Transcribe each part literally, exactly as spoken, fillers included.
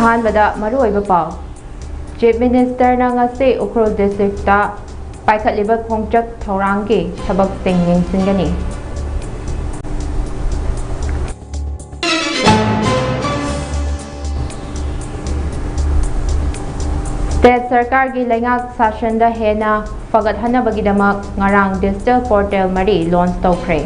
ꯑꯍꯥꯟꯕꯗ ꯃꯔꯨꯑꯣꯏꯕ ꯄꯥꯎ꯫ ꯆꯤꯐ ꯃꯤꯅꯤꯁꯇꯔꯅ ꯉꯁꯤ ꯎꯈ꯭ꯔꯨꯜ ꯗꯤꯁꯇ꯭ꯔꯤꯛꯇ ꯄꯥꯏꯈꯠꯂꯤꯕ ꯈꯣꯡꯆꯠ ꯊꯧꯔꯥꯡꯒꯤ ꯊꯕꯛꯁꯤꯡ ꯌꯦꯡꯁꯤꯟꯒꯅꯤ꯫ ꯁ꯭ꯇꯦꯠ ꯁꯔꯀꯥꯔꯒꯤ ꯂꯩꯉꯥꯛ ꯁꯥꯁꯟꯗ ꯍꯦꯟꯅ ꯐꯒꯠꯍꯟꯅꯕꯒꯤꯗꯃꯛ ꯉꯔꯥꯡ ꯗꯤꯖꯤꯇꯦꯜ ꯄꯣꯔꯇꯦꯜ ꯃꯔꯤ ꯂꯣꯟꯆ ꯇꯧꯈ꯭ꯔꯦ꯫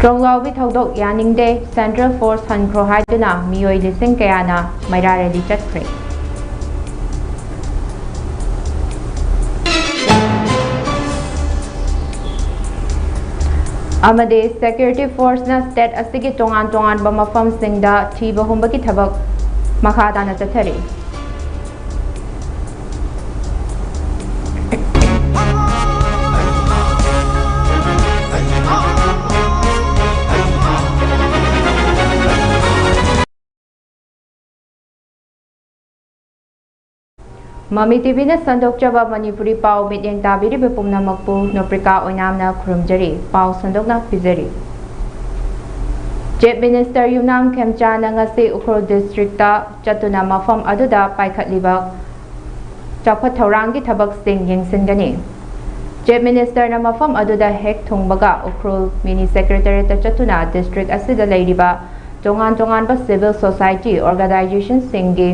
ꯇ꯭ꯔꯣꯡꯂꯥꯎꯕꯤ ꯊꯧꯗꯣꯛ ꯌꯥꯅꯤꯡꯗꯦ, ꯁꯦꯟꯇ꯭ꯔꯦꯜ ꯐꯣꯔꯁ ꯍꯟꯈ꯭ꯔꯣ ꯍꯥꯏꯗꯨꯅ ꯃꯤꯑꯣꯏ ꯂꯤꯁꯤꯡ ꯀꯌꯥꯅ ꯃꯩꯔꯥ ꯔꯦꯂꯤ ꯆꯠꯈ꯭ꯔꯦ꯫ ꯑꯃꯗꯤ ꯁꯦꯀ꯭ꯌꯨꯔꯤꯇꯤ ꯐꯣꯔꯁꯅ ꯁ꯭ꯇꯦꯠ ꯑꯁꯤꯒꯤ ꯇꯣꯉꯥꯟ ꯇꯣꯉꯥꯟꯕ ꯃꯐꯝꯁꯤꯡꯗ ꯊꯤꯕ ꯍꯨꯝꯕꯒꯤ ꯊꯕꯛ ꯃꯈꯥ ꯇꯥꯅ ꯆꯠꯊꯔꯤ꯫ ꯃꯃꯤ ꯇꯤꯚꯤꯅ ꯁꯟꯗꯣꯛꯆꯕ ꯃꯅꯤꯄꯨꯔꯤ ꯄꯥꯎ ꯃꯤꯠꯌꯦꯡ ꯇꯥꯕꯤꯔꯤꯕ ꯄꯨꯝꯅꯃꯛꯄꯨ ꯅꯣꯄ꯭ꯔꯤꯀꯥ ꯑꯣꯏꯅꯥꯝꯅ ꯈꯨꯔꯨꯝꯖꯔꯤ꯫ ꯄꯥꯎ ꯁꯟꯗꯣꯛꯅ ꯄꯤꯖꯔꯤ꯫ ꯆꯤꯐ ꯃꯤꯅꯤꯁꯇꯔ ꯌꯨꯝꯅꯥꯝ ꯈꯦꯝꯆꯥꯅ ꯉꯁꯤ ꯎꯈ꯭ꯔꯨꯜ ꯗꯤꯁꯇ꯭ꯔꯤꯛꯇ ꯆꯠꯇꯨꯅ ꯃꯐꯝ ꯑꯗꯨꯗ ꯄꯥꯏꯈꯠꯂꯤꯕ ꯆꯥꯎꯈꯠ ꯊꯧꯔꯥꯡꯒꯤ ꯊꯕꯛꯁꯤꯡ ꯌꯦꯡꯁꯤꯟꯒꯅꯤ꯫ ꯆꯤꯐ ꯃꯤꯅꯤꯁꯇꯔꯅ ꯃꯐꯝ ꯑꯗꯨꯗ ꯍꯦꯛ ꯊꯨꯡꯕꯒ ꯎꯈ꯭ꯔꯨꯜ ꯃꯤꯅꯤ ꯁꯦꯀ꯭ꯔꯦꯇꯔꯤꯌꯦꯠꯇ ꯆꯠꯇꯨꯅ ꯗꯤꯁꯇ꯭ꯔꯤꯛ ꯑꯁꯤꯗ ꯂꯩꯔꯤꯕ ꯇꯣꯉꯥꯟ ꯇꯣꯉꯥꯟꯕ ꯁꯤꯚꯤꯜ ꯁꯣꯁꯥꯏꯇꯤ ꯑꯣꯔꯒꯅꯥꯏꯖꯦꯁꯟꯁꯤꯡꯒꯤ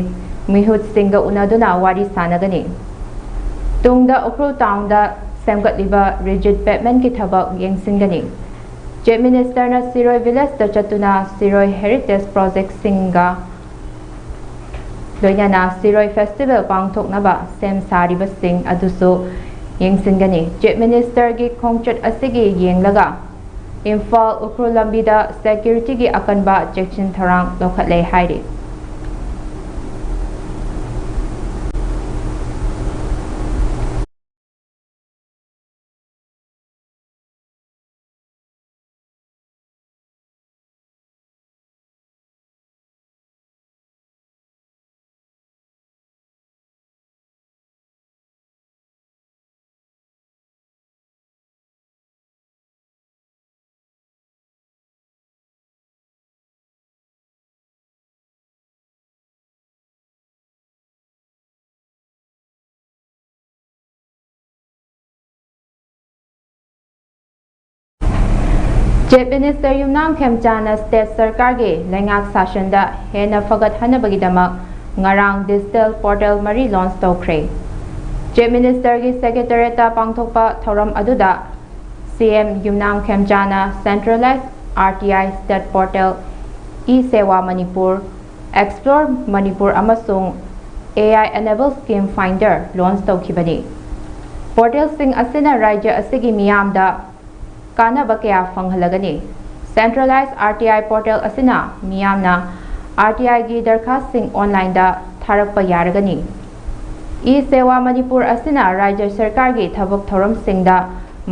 ꯃꯤꯍꯨꯠꯁꯤꯡꯒ ꯎꯅꯗꯨꯅ ꯋꯥꯔꯤ ꯁꯥꯟꯅꯒꯅꯤ꯫ ꯇꯨꯡꯗ ꯎꯈ꯭ꯔꯨꯜ ꯇꯥꯎꯟꯗ ꯁꯦꯝꯒꯠꯂꯤꯕ ꯔꯤꯖꯤꯠ ꯄꯦꯚꯃꯦꯟꯠꯀꯤ ꯊꯕꯛ ꯌꯦꯡꯁꯤꯟꯒꯅꯤ꯫ ꯆꯤꯐ ꯃꯤꯅꯤꯁꯇꯔꯅ ꯁꯤꯔꯣꯏ ꯚꯤꯂꯦꯖꯇ ꯆꯠꯇꯨꯅ ꯁꯤꯔꯣꯏ ꯍꯦꯔꯤꯇꯦꯖ ꯄ꯭ꯔꯣꯖꯦꯛꯠꯁꯤꯡꯒ ꯂꯣꯏꯅꯅ ꯁꯤꯔꯣꯏ ꯐꯦꯁꯇꯤꯚꯦꯜ ꯄꯥꯡꯊꯣꯛꯅꯕ ꯁꯦꯝ ꯁꯥꯔꯤꯕꯁꯤꯡ ꯑꯗꯨꯁꯨ ꯌꯦꯡꯁꯤꯟꯒꯅꯤ꯫ ꯆꯤꯐ ꯃꯤꯅꯤꯁꯇꯔꯒꯤ ꯈꯣꯡꯆꯠ ꯑꯁꯤꯒꯤ ꯌꯦꯡꯂꯒ ꯏꯝꯐꯥꯜ ꯎꯈ꯭ꯔꯨꯜ ꯂꯝꯕꯤꯗ ꯁꯦꯀ꯭ꯌꯨꯔꯤꯇꯤꯒꯤ ꯑꯀꯟꯕ ꯆꯦꯛꯁꯤꯟ ꯊꯧꯔꯥꯡ ꯂꯧꯈꯠꯂꯦ ꯍꯥꯏꯔꯤ꯫ Chief Minister ꯌꯨꯝꯅꯥꯝ ꯈꯦꯝꯆꯥꯟꯅ state ꯁꯔꯀꯥꯔꯒꯤ ꯂꯩꯉꯥꯛ ꯁꯥꯁꯟꯗ ꯍꯦꯟꯅ ꯐꯒꯠꯍꯟꯅꯕꯒꯤꯗꯃꯛ ꯉꯔꯥꯡ digital portal ꯃꯔꯤ launch ꯇꯧꯈ꯭ꯔꯦ꯫ Chief Ministerꯒꯤ Secretariatꯇ ꯄꯥꯡꯊꯣꯛꯄ ꯊꯧꯔꯝ ꯑꯗꯨꯗ C M Yumnam ꯈꯦꯝꯆꯥꯟꯅ centralized R T I state portal, E Sewa Manipur, Explore Manipur ꯑꯃꯁꯨꯡ A I enabled scheme finder launch ꯇꯧꯈꯤꯕꯅꯤ꯫ Portalꯁꯤꯡ ꯑꯁꯤꯅ ꯔꯥꯖ꯭ꯌ ꯑꯁꯤꯒꯤ ꯃꯤꯌꯥꯝꯗ ꯀꯥꯟꯅꯕ ꯀꯌꯥ ꯐꯪꯍꯜꯂꯒꯅꯤ꯫ Centralized R T I portal ꯑꯁꯤꯅ ꯃꯤꯌꯥꯝꯅ R T Iꯒꯤ ꯗꯔꯈꯥꯁꯁꯤꯡ onlineꯗ ꯊꯥꯔꯛꯄ ꯌꯥꯔꯒꯅꯤ꯫ E Sewa Manipur ꯑꯁꯤꯅ ꯔꯥꯖ꯭ꯌ ꯁꯔꯀꯥꯔꯒꯤ ꯊꯕꯛ ꯊꯧꯔꯝꯁꯤꯡꯗ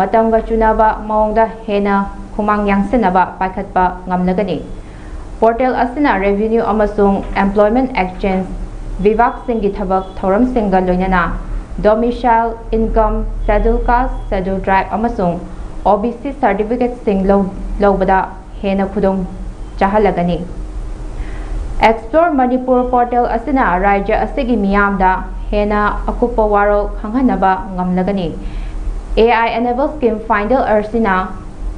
ꯃꯇꯝꯒ ꯆꯨꯅꯕ ꯃꯑꯣꯡꯗ ꯍꯦꯟꯅ ꯈꯨꯃꯥꯡ ꯌꯥꯡꯁꯤꯟꯅꯕ ꯄꯥꯏꯈꯠꯄ ꯉꯝꯂꯒꯅꯤ꯫ Portal ꯑꯁꯤꯅ revenue ꯑꯃꯁꯨꯡ employment exchange ꯕꯤꯚꯥꯒꯁꯤꯡꯒꯤ ꯊꯕꯛ ꯊꯧꯔꯝꯁꯤꯡꯒ ꯂꯣꯏꯅꯅ domicile, income, schedule caste, schedule tribe ꯑꯃꯁꯨꯡ O B C certificateꯁꯤꯡ ꯂꯧ-, ꯂꯧꯕꯗ ꯍꯦꯟꯅ ꯈꯨꯗꯣꯡ ꯆꯥꯍꯜꯂꯒꯅꯤ꯫ Explore Manipur portal ꯑꯁꯤꯅ ꯔꯥꯖ꯭ꯌ ꯑꯁꯤꯒꯤ ꯃꯤꯌꯥꯝꯗ ꯍꯦꯟꯅ ꯑꯀꯨꯞꯄ ꯋꯥꯔꯣꯜ ꯈꯪꯍꯟꯅꯕ ꯉꯝꯂꯒꯅꯤ꯫ A I enabled scheme finder ꯑꯁꯤꯅ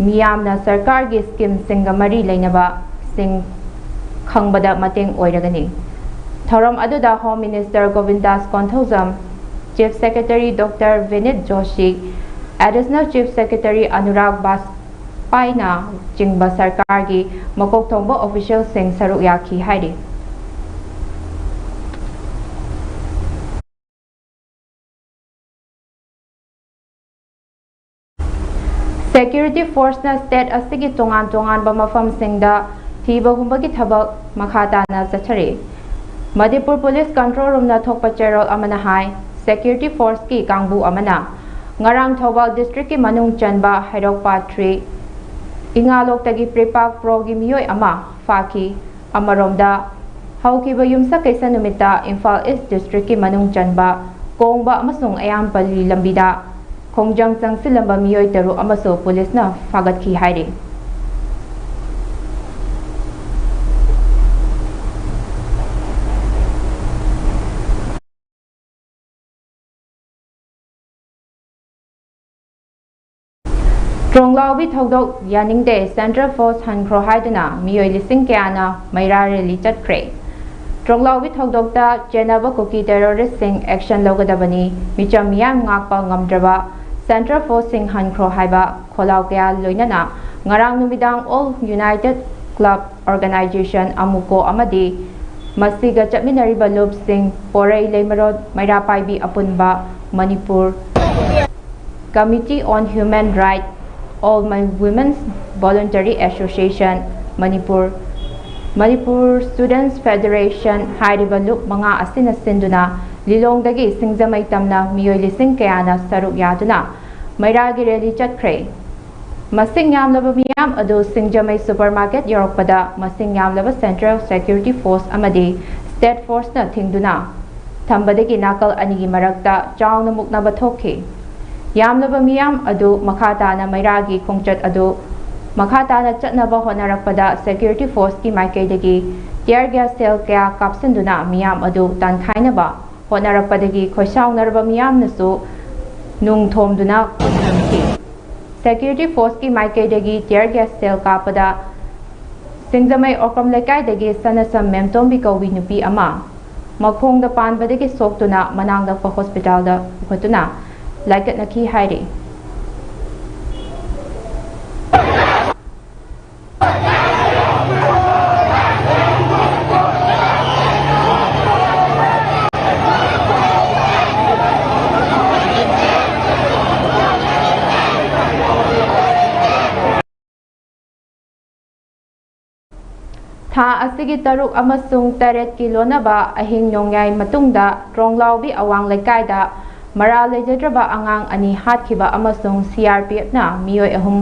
ꯃꯤꯌꯥꯝꯅ ꯁꯔꯀꯥꯔꯒꯤ schemeꯁꯤꯡꯒ ꯃꯔꯤ ꯂꯩꯅꯕꯁꯤꯡ ꯈꯪꯕꯗ ꯃꯇꯦꯡ ꯑꯣꯏꯔꯒꯅꯤ꯫ ꯊꯧꯔꯝ ꯑꯗꯨꯗ Home Minister Govindas Konthoujam, Chief Secretary Doctor Vinit Joshi, Additional Chief Secretary Anurag Bajpaina ꯆꯤꯡꯕ ꯁꯔꯀꯥꯔꯒꯤ ꯃꯀꯣꯛ ꯊꯣꯡꯕ officialꯁꯤꯡ ꯁꯔꯨꯛ ꯌꯥꯈꯤ ꯍꯥꯏꯔꯤ꯫ Security forceꯅ state ꯑꯁꯤꯒꯤ ꯇꯣꯉꯥꯟ ꯇꯣꯉꯥꯟꯕ ꯃꯐꯝꯁꯤꯡꯗ ꯊꯤꯕ ꯍꯨꯝꯕꯒꯤ ꯊꯕꯛ ꯃꯈꯥ ꯇꯥꯅ ꯆꯠꯊꯔꯤ꯫ ꯃꯅꯤꯄꯨꯔ Police Control Roomꯅ ꯊꯣꯛꯄ ꯆꯦꯔꯣꯜ ꯑꯃꯅ ꯍꯥꯏ, security forceꯀꯤ ꯀꯥꯡꯕꯨ ꯑꯃꯅ ꯉꯔꯥꯡ ꯊꯧꯕꯥꯜ districtꯀꯤ ꯃꯅꯨꯡ ꯆꯟꯕ ꯍꯩꯔꯣꯛꯄꯥꯠ three ꯏꯉꯥꯂꯣꯛꯇꯒꯤ ꯄ꯭ꯔꯤꯄꯥꯛ ꯄ꯭ꯔꯣꯒꯤ ꯃꯤꯑꯣꯏ ꯑꯃ ꯐꯥꯈꯤ꯫ ꯑꯃꯔꯣꯝꯗ, ꯍꯧꯈꯤꯕ ꯌꯨꯝꯁꯀꯩꯁ ꯅꯨꯃꯤꯠꯇ ꯏꯝꯐꯥꯜ East districtꯀꯤ ꯃꯅꯨꯡ ꯆꯟꯕ ꯀꯣꯡꯕ ꯑꯃꯁꯨꯡ ꯑꯌꯥꯝꯄꯜꯂꯤ ꯂꯝꯕꯤꯗ ꯈꯣꯡꯖꯪ ꯆꯪꯁꯤꯜꯂꯝꯕ ꯃꯤꯑꯣꯏ ꯇꯔꯨꯛ ꯑꯃꯁꯨ ꯄꯨꯂꯤꯁꯅ ꯐꯥꯒꯠꯈꯤ ꯍꯥꯏꯔꯤ꯫ ꯇ꯭ꯔꯣꯡꯂꯥꯎꯕꯤ ꯊꯧꯗꯣꯛ ꯌꯥꯅꯤꯡꯗꯦ, ꯁꯦꯟꯇ꯭ꯔꯦꯜ ꯐꯣꯔꯁ ꯍꯟꯈ꯭ꯔꯣ ꯍꯥꯏꯗꯨꯅ ꯃꯤꯑꯣꯏ ꯂꯤꯁꯤꯡ ꯀꯌꯥꯅ ꯃꯩꯔꯥ ꯔꯦꯂꯤ ꯆꯠꯈ꯭ꯔꯦ꯫ ꯇ꯭ꯔꯣꯡꯂꯥꯎꯕꯤ ꯊꯧꯗꯣꯛꯇ ꯆꯦꯟꯅꯕ ꯀꯨꯀꯤ ꯇꯦꯔꯣꯔꯤꯁꯁꯤꯡ ꯑꯦꯛꯁꯟ ꯂꯧꯒꯗꯕꯅꯤ, ꯃꯤꯆꯝ ꯃꯤꯌꯥꯝ ꯉꯥꯛꯄ ꯉꯝꯗ꯭ꯔꯕ ꯁꯦꯟꯇ꯭ꯔꯦꯜ ꯐꯣꯔꯁꯁꯤꯡ ꯍꯟꯈ꯭ꯔꯣ ꯍꯥꯏꯕ ꯈꯣꯜꯂꯥꯎ ꯀꯌꯥ ꯂꯣꯏꯅꯅ ꯉꯔꯥꯡ ꯅꯨꯃꯤꯗꯥꯡ ꯑꯣꯜ ꯌꯨꯅꯥꯏꯇꯦꯗ ꯀ꯭ꯂꯕ ꯑꯣꯔꯒꯅꯥꯏꯖꯦꯁꯟ ꯑꯃꯨꯀꯣ ꯑꯃꯗꯤ ꯃꯁꯤꯒ ꯆꯠꯃꯤꯟꯅꯔꯤꯕ ꯂꯨꯞꯁꯤꯡ ꯄꯣꯔꯩ ꯂꯩꯃꯔꯣꯟ ꯃꯩꯔꯥ ꯄꯥꯏꯕꯤ ꯑꯄꯨꯟꯕ Manipur Committee on Human Rights, All Women's Voluntary Association, Manipur, Manipur Students Federation ꯍꯥꯏꯔꯤꯕ ꯂꯨꯞ ꯃꯉꯥ ꯑꯁꯤꯅ ꯁꯤꯟꯗꯨꯅ ꯂꯤꯂꯣꯡꯗꯒꯤ ꯁꯤꯡꯖꯃꯩ ꯇꯝꯅ ꯃꯤꯑꯣꯏ ꯂꯤꯁꯤꯡ ꯀꯌꯥꯅ ꯁꯔꯨꯛ ꯌꯥꯗꯨꯅ ꯃꯩꯔꯥꯒꯤ ꯔꯦꯂꯤ ꯆꯠꯈ꯭ꯔꯦ꯫ ꯃꯁꯤꯡ ꯌꯥꯝꯂꯕ ꯃꯤꯌꯥꯝ ꯑꯗꯨ ꯁꯤꯡꯖꯃꯩ ꯁꯨꯄꯔ ꯃꯥꯔꯀꯦꯠ ꯌꯧꯔꯛꯄꯗ ꯃꯁꯤꯡ ꯌꯥꯝꯂꯕ ꯁꯦꯟꯇ꯭ꯔꯦꯜ ꯁꯦꯀ꯭ꯌꯨꯔꯤꯇꯤ ꯐꯣꯔꯁ ꯑꯃꯗꯤ ꯁ꯭ꯇꯦꯠ ꯐꯣꯔꯁꯅ ꯊꯤꯡꯗꯨꯅ ꯊꯝꯕꯗꯒꯤ ꯅꯥꯀꯜ ꯑꯅꯤꯒꯤ ꯃꯔꯛꯇ ꯆꯥꯎꯅ ꯃꯨꯛꯅꯕ ꯊꯣꯛꯈꯤ꯫ ꯌꯥꯝꯂꯕ ꯃꯤꯌꯥꯝ ꯑꯗꯨ ꯃꯈꯥ ꯇꯥꯅ ꯃꯩꯔꯥꯒꯤ ꯈꯣꯡꯆꯠ ꯑꯗꯨ ꯃꯈꯥ ꯇꯥꯅ ꯆꯠꯅꯕ ꯍꯣꯠꯅꯔꯛꯄꯗ ꯁꯦꯀ꯭ꯌꯨꯔꯤꯇꯤ ꯐꯣꯔꯁꯀꯤ ꯃꯥꯏꯀꯩꯗꯒꯤ ꯇꯤꯌꯔ ꯒ꯭ꯌꯥꯁ ꯁꯦꯜ ꯀꯌꯥ ꯀꯥꯞꯁꯤꯟꯗꯨꯅ ꯃꯤꯌꯥꯝ ꯑꯗꯨ ꯇꯥꯟꯈꯥꯏꯅꯕ ꯍꯣꯠꯅꯔꯛꯄꯗꯒꯤ ꯈꯣꯏꯁꯥꯎꯅꯔꯕ ꯃꯤꯌꯥꯝꯅꯁꯨ ꯅꯨꯡ ꯊꯣꯝꯗꯨꯅ ꯈꯨꯠ ꯊꯝꯈꯤ꯫ ꯁꯦꯀ꯭ꯌꯨꯔꯤꯇꯤ ꯐꯣꯔꯁꯀꯤ ꯃꯥꯏꯀꯩꯗꯒꯤ ꯇꯤꯌꯔ ꯒ꯭ꯌꯥꯁ ꯁꯦꯜ ꯀꯥꯞꯄꯗ ꯁꯤꯡꯖꯃꯩ ꯑꯣꯀ꯭ꯔꯝ ꯂꯩꯀꯥꯏꯗꯒꯤ ꯁꯅꯁꯝ ꯃꯦꯝꯇꯣꯝꯕꯤ ꯀꯧꯕꯤ ꯅꯨꯄꯤ ꯑꯃ ꯃꯈꯣꯡꯗ ꯄꯥꯟꯕꯗꯒꯤ ꯁꯣꯛꯇꯨꯅ ꯃꯅꯥꯛ ꯅꯛꯄ ꯍꯣꯁꯄꯤꯇꯥꯜꯗ ꯄꯨꯈꯠꯇꯨꯅ ꯂꯥꯏꯀꯠꯅꯈꯤ ꯍꯥꯏꯔꯤ꯫ ꯊꯥ ꯑꯁꯤꯒꯤ ꯇꯔꯨꯛ ꯑꯃꯁꯨꯡ ꯇꯔꯦꯠꯀꯤ ꯂꯣꯟꯅꯕ ꯑꯍꯤꯡ ꯅꯣꯡꯌꯥꯏ ꯃꯇꯨꯡꯗ ꯇ꯭ꯔꯣꯡꯂꯥꯎꯕꯤ ꯑꯋꯥꯡ ꯂꯩꯀꯥꯏꯗ ꯃꯔꯥꯜ ꯂꯩꯖꯗ꯭ꯔꯕ ꯑꯉꯥꯡ ꯑꯅꯤ ꯍꯥꯠꯈꯤꯕ ꯑꯃꯁꯨꯡ ꯁꯤ ꯑꯥꯔ ꯄꯤ ꯑꯦꯐꯅ ꯃꯤꯑꯣꯏ ꯑꯍꯨꯝ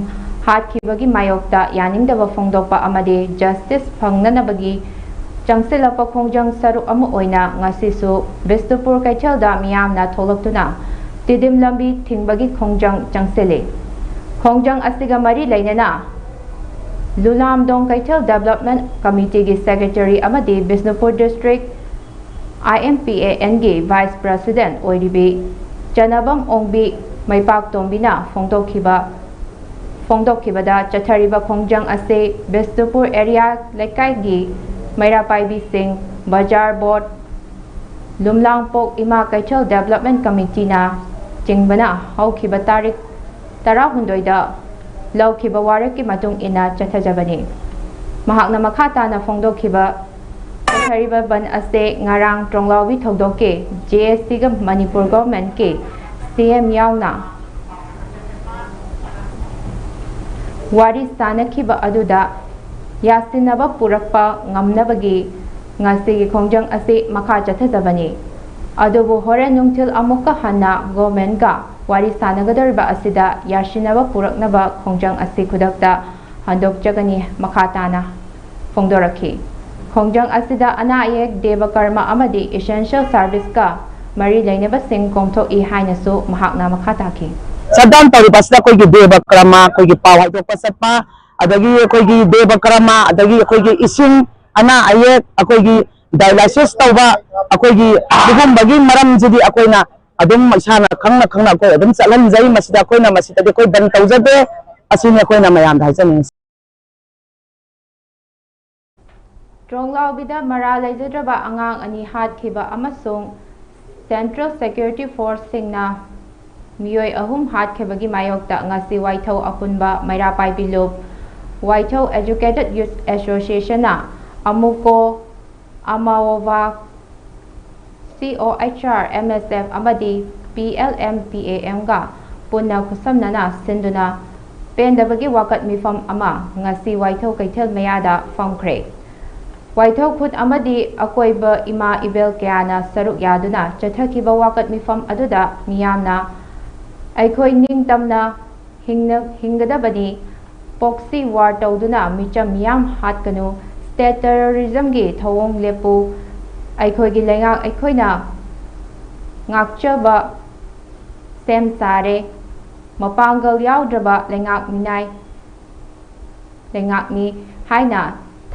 ꯍꯥꯠꯈꯤꯕꯒꯤ ꯃꯥꯌꯣꯛꯇ ꯌꯥꯅꯤꯡꯗꯕ ꯐꯣꯡꯗꯣꯛꯄ ꯑꯃꯗꯤ ꯖꯁꯇꯤꯁ ꯐꯪꯅꯅꯕꯒꯤ ꯆꯪꯁꯤꯜꯂꯛꯄ ꯈꯣꯡꯖꯪ ꯁꯔꯨꯛ ꯑꯃ ꯑꯣꯏꯅ ꯉꯁꯤꯁꯨ ꯕꯤꯁꯅꯨꯄꯨꯔ ꯀꯩꯊꯦꯜꯗ ꯃꯤꯌꯥꯝꯅ ꯊꯣꯛꯂꯛꯇꯨꯅ ꯇꯤꯗꯤꯝ ꯂꯝꯕꯤ ꯊꯤꯡꯕꯒꯤ ꯈꯣꯡꯖꯪ ꯆꯪꯁꯤꯜꯂꯤ꯫ ꯈꯣꯡꯖꯪ ꯑꯁꯤꯒ ꯃꯔꯤ ꯂꯩꯅꯅ ꯂꯨꯂꯥꯝꯗꯣꯡ ꯀꯩꯊꯦꯜ ꯗꯦꯕꯂꯞꯃꯦꯟ ꯀꯃꯤꯇꯤꯒꯤ ꯁꯦꯀ꯭ꯔꯦꯇꯔꯤ ꯑꯃꯗꯤ ꯕꯤꯁꯅꯨꯄꯨꯔ ꯗꯤꯁꯇ꯭ꯔꯤꯛ ꯑꯥꯏ ꯑꯦꯝ ꯄꯤ ꯑꯦ ꯑꯦꯟꯒꯤ ꯚꯥꯏꯁ ꯄ꯭ꯔꯦꯁꯤꯗꯦꯟꯠ ꯑꯣꯏꯔꯤꯕꯤ ꯆꯅꯕꯝ ꯑꯣꯡꯕꯤ ꯃꯩꯄꯥꯛꯇꯣꯝꯕꯤꯅ ꯐꯣꯡꯗꯣꯛꯈꯤꯕ ꯐꯣꯡꯗꯣꯛꯈꯤꯕꯗ, ꯆꯠꯊꯔꯤꯕ ꯈꯣꯡꯖꯪ ꯑꯁꯤ ꯕꯤꯁꯅꯨꯄꯨꯔ ꯑꯦꯔꯤꯌꯥ ꯂꯩꯀꯥꯏꯒꯤ ꯃꯩꯔꯥ ꯄꯥꯏꯕꯤꯁꯤꯡ, ꯕꯖꯥꯔ ꯕꯣꯔꯗ, ꯂꯨꯝꯂꯥꯡꯄꯣꯛ ꯏꯃꯥ ꯀꯩꯊꯦꯜ ꯗꯦꯕꯂꯞꯃꯦꯟ ꯀꯃꯤꯇꯤꯅ ꯆꯤꯡꯕꯅ ꯍꯧꯈꯤꯕ ꯇꯥꯔꯤꯛ ꯇꯔꯥꯍꯨꯝꯗꯣꯏꯗ ꯂꯧꯈꯤꯕ ꯋꯥꯔꯦꯞꯀꯤ ꯃꯇꯨꯡ ꯏꯟꯅ ꯆꯠꯊꯖꯕꯅꯤ꯫ ꯃꯍꯥꯛꯅ ꯃꯈꯥ ꯇꯥꯅ ꯐꯣꯡꯗꯣꯛꯈꯤꯕ, ꯆꯠꯊꯔꯤꯕ ꯕꯟ ꯑꯁꯤ ꯉꯔꯥꯡ ꯇ꯭ꯔꯣꯡꯂꯥꯎꯕꯤ ꯊꯧꯗꯣꯛꯀꯤ ꯖꯦ ꯑꯦꯁ ꯁꯤꯒ ꯃꯅꯤꯄꯨꯔ ꯒꯣꯚꯔꯟꯃꯦꯟꯠꯀꯤ ꯁꯤ ꯑꯦꯝ ꯌꯥꯎꯅ ꯋꯥꯔꯤ ꯁꯥꯅꯈꯤꯕ ꯑꯗꯨꯗ ꯌꯥꯁꯤꯟꯅꯕ ꯄꯨꯔꯛꯄ ꯉꯝꯅꯕꯒꯤ ꯉꯁꯤꯒꯤ ꯈꯣꯡꯖꯪ ꯑꯁꯤ ꯃꯈꯥ ꯆꯠꯊꯖꯕꯅꯤ꯫ ꯑꯗꯨꯕꯨ ꯍꯣꯔꯦꯟ ꯅꯨꯡꯊꯤꯜ ꯑꯃꯨꯛꯀ ꯍꯟꯅ ꯒꯣꯚꯔꯟꯃꯦꯟꯠꯀ ꯋꯥꯔꯤ ꯁꯥꯅꯒꯗꯧꯔꯤꯕ ꯑꯁꯤꯗ ꯌꯥꯁꯤꯟꯅꯕ ꯄꯨꯔꯛꯅꯕ ꯈꯣꯡꯖꯪ ꯑꯁꯤ ꯈꯨꯗꯛꯇ ꯍꯟꯗꯣꯛꯆꯒꯅꯤ꯫ ꯃꯈꯥ ꯇꯥꯅ ꯐꯣꯡꯗꯣꯔꯛꯈꯤ꯫ ꯈꯣꯡꯖꯪ ꯑꯁꯤꯗ ꯑꯅꯥ ꯑꯌꯦꯛ, ꯗꯦꯕ ꯀꯔꯃ ꯑꯃꯗꯤ essential serviceꯀ ꯃꯔꯤ ꯂꯩꯅꯕꯁꯤꯡ ꯀꯣꯝꯊꯣꯛꯏ ꯍꯥꯏꯅꯁꯨ ꯃꯍꯥꯛꯅ ꯃꯈꯥ ꯇꯥꯈꯤ꯫ Shutdown ꯇꯧꯔꯤꯕ ꯑꯁꯤꯗ ꯑꯩꯈꯣꯏꯒꯤ ꯗꯦꯕ ꯀꯔꯃ, ꯑꯩꯈꯣꯏꯒꯤ ꯄꯥꯎ ꯍꯥꯏꯗꯣꯛꯄ ꯆꯠꯄ, ꯑꯗꯒꯤ ꯑꯩꯈꯣꯏꯒꯤ ꯗꯦꯕ ꯀꯔꯃ, ꯑꯗꯒꯤ ꯑꯩꯈꯣꯏꯒꯤ ꯏꯁꯤꯡ, ꯑꯅꯥ ꯑꯌꯦꯛ, ꯑꯩꯈꯣꯏꯒꯤ dialysis ꯇꯧꯕ, ꯑꯩꯈꯣꯏꯒꯤ ꯁꯤꯒꯨꯝꯕꯒꯤ ꯃꯔꯝꯁꯤꯗꯤ ꯑꯩꯈꯣꯏꯅ ꯑꯗꯨꯝ ꯏꯁꯥꯅ ꯈꯪꯅ ꯈꯪꯅ ꯑꯩꯈꯣꯏ ꯑꯗꯨꯝ ꯆꯠꯍꯟꯖꯩ꯫ ꯃꯁꯤꯗ ꯑꯩꯈꯣꯏꯅ ꯃꯁꯤꯗꯗꯤ ꯑꯩꯈꯣꯏ ꯕꯟ ꯇꯧꯖꯗꯦ꯫ ꯑꯁꯤꯅꯤ ꯑꯩꯈꯣꯏꯅ ꯃꯌꯥꯝꯗ ꯍꯥꯏꯖꯅꯤꯡꯉꯤꯁꯤ꯫ ꯇ꯭ꯔꯣꯡꯂꯥꯎꯕꯤꯗ ꯃꯔꯥꯜ ꯂꯩꯖꯗ꯭ꯔꯕ ꯑꯉꯥꯡ ꯑꯅꯤ ꯍꯥꯠꯈꯤꯕ ꯑꯃꯁꯨꯡ Central Security Forceꯁꯤꯡꯅ ꯃꯤꯑꯣꯏ ꯑꯍꯨꯝ ꯍꯥꯠꯈꯤꯕꯒꯤ ꯃꯥꯌꯣꯛꯇ ꯉꯁꯤ ꯋꯥꯏꯊꯧ ꯑꯄꯨꯟꯕ ꯃꯩꯔꯥ ꯄꯥꯏꯕꯤ ꯂꯨꯞ, ꯋꯥꯏꯊꯧ Educated Youth Associationꯅ, ꯑꯃꯨꯀꯣ, ꯑꯃꯥꯋꯣꯚꯥ, C O H R, M S F ꯑꯃꯗꯤ P L M P A Mꯒ ꯄꯨꯟꯅ ꯈꯨꯠꯁꯝꯅꯅ ꯁꯤꯟꯗꯨꯅ ꯄꯦꯟꯗꯕꯒꯤ ꯋꯥꯀꯠ ꯃꯤꯐꯝ ꯑꯃ ꯉꯁꯤ ꯋꯥꯏꯊꯧ ꯀꯩꯊꯦꯜ ꯃꯌꯥꯗ ꯐꯝꯈ꯭ꯔꯦ꯫ ꯋꯥꯏꯊꯧ ꯈꯨꯟ ꯑꯃꯗꯤ ꯑꯀꯣꯏꯕ ꯏꯃꯥ ꯏꯕꯦꯜ ꯀꯌꯥꯅ ꯁꯔꯨꯛ ꯌꯥꯗꯨꯅ ꯆꯠꯊꯈꯤꯕ ꯋꯥꯀꯠ ꯃꯤꯐꯝ ꯑꯗꯨꯗ ꯃꯤꯌꯥꯝꯅ ꯑꯩꯈꯣꯏ ꯅꯤꯡꯇꯝꯅ ꯍꯤꯡꯅ-, ꯍꯤꯡꯒꯗꯕꯅꯤ, proxy war ꯇꯧꯗꯨꯅ ꯃꯤꯆꯝ ꯃꯤꯌꯥꯝ ꯍꯥꯠꯀꯅꯨ, state terrorismꯒꯤ ꯊꯧꯑꯣꯡ ꯂꯦꯞꯄꯨ, ꯑꯩꯈꯣꯏꯒꯤ ꯂꯩꯉꯥꯛ ꯑꯩꯈꯣꯏꯅ ꯉꯥꯛꯆꯕ ꯁꯦꯝ ꯁꯥꯔꯦ, ꯃꯄꯥꯡꯒꯜ ꯌꯥꯎꯗ꯭ꯔꯕ ꯂꯩꯉꯥꯛ ꯃꯤꯅꯥꯏ ꯂꯩꯉꯥꯛꯅꯤ ꯍꯥꯏꯅ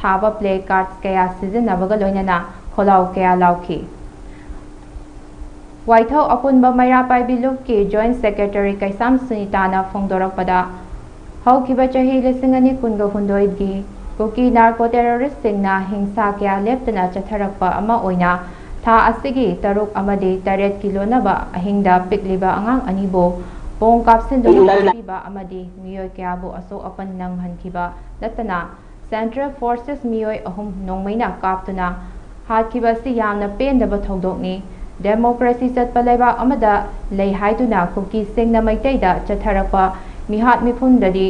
ꯊꯥꯕ placard ꯀꯌꯥ ꯁꯤꯖꯤꯟꯅꯕꯒ ꯂꯣꯏꯅꯅ ꯈꯣꯜꯂꯥꯎ ꯀꯌꯥ ꯂꯥꯎꯈꯤ꯫ ꯋꯥꯏꯊꯧ ꯑꯄꯨꯟꯕ ꯃꯩꯔꯥ ꯄꯥꯏꯕꯤ ꯂꯨꯞꯀꯤ Joint Secretary ꯀꯩꯁꯥꯝ ꯁꯨꯅꯤꯇꯥꯅ ꯐꯣꯡꯗꯣꯔꯛꯄꯗ, ꯍꯧꯈꯤꯕ ꯆꯍꯤ ꯂꯤꯁꯤꯡ ꯑꯅꯤ ꯀꯨꯟꯒ ꯍꯨꯝꯗꯣꯏꯒꯤ ꯀꯨꯀꯤ ꯅꯥꯔꯀꯣ ꯇꯦꯔꯣꯔꯤꯁ꯭ꯠꯁꯤꯡꯅ ꯍꯤꯡꯁꯥ ꯀꯌꯥ ꯂꯦꯞꯇꯅ ꯆꯠꯊꯔꯛꯄ ꯑꯃ ꯑꯣꯏꯅ, ꯊꯥ ꯑꯁꯤꯒꯤ ꯇꯔꯨꯛ ꯑꯃꯗꯤ ꯇꯔꯦꯠꯀꯤ ꯂꯣꯟꯅꯕ ꯑꯍꯤꯡꯗ ꯄꯤꯛꯂꯤꯕ ꯑꯉꯥꯡ ꯑꯅꯤꯕꯨ ꯕꯣꯝ ꯀꯥꯞꯁꯤꯟꯗꯨꯅ ꯍꯥꯠꯄꯤꯕ ꯑꯃꯗꯤ ꯃꯤꯑꯣꯏ ꯀꯌꯥꯕꯨ ꯑꯁꯣꯛ ꯑꯄꯟ ꯅꯪꯍꯟꯈꯤꯕ ꯅꯠꯇꯅ, Central Forces ꯃꯤꯑꯣꯏ ꯑꯍꯨꯝ ꯅꯣꯡꯃꯩꯅ ꯀꯥꯞꯇꯨꯅ ꯍꯥꯠꯈꯤꯕ ꯑꯁꯤ ꯌꯥꯝꯅ ꯄꯦꯟꯗꯕ ꯊꯧꯗꯣꯛꯅꯤ꯫ ꯗꯦꯃꯣꯀ꯭ꯔꯦꯁꯤ ꯆꯠꯄ ꯂꯩꯕꯥꯛ ꯑꯃꯗ ꯂꯩ ꯍꯥꯏꯗꯨꯅ ꯀꯨꯀꯤꯁꯤꯡꯅ ꯃꯩꯇꯩꯗ ꯆꯠꯊꯔꯛꯄ ꯃꯤꯍꯥꯠ ꯃꯤꯄꯨꯟꯗꯗꯤ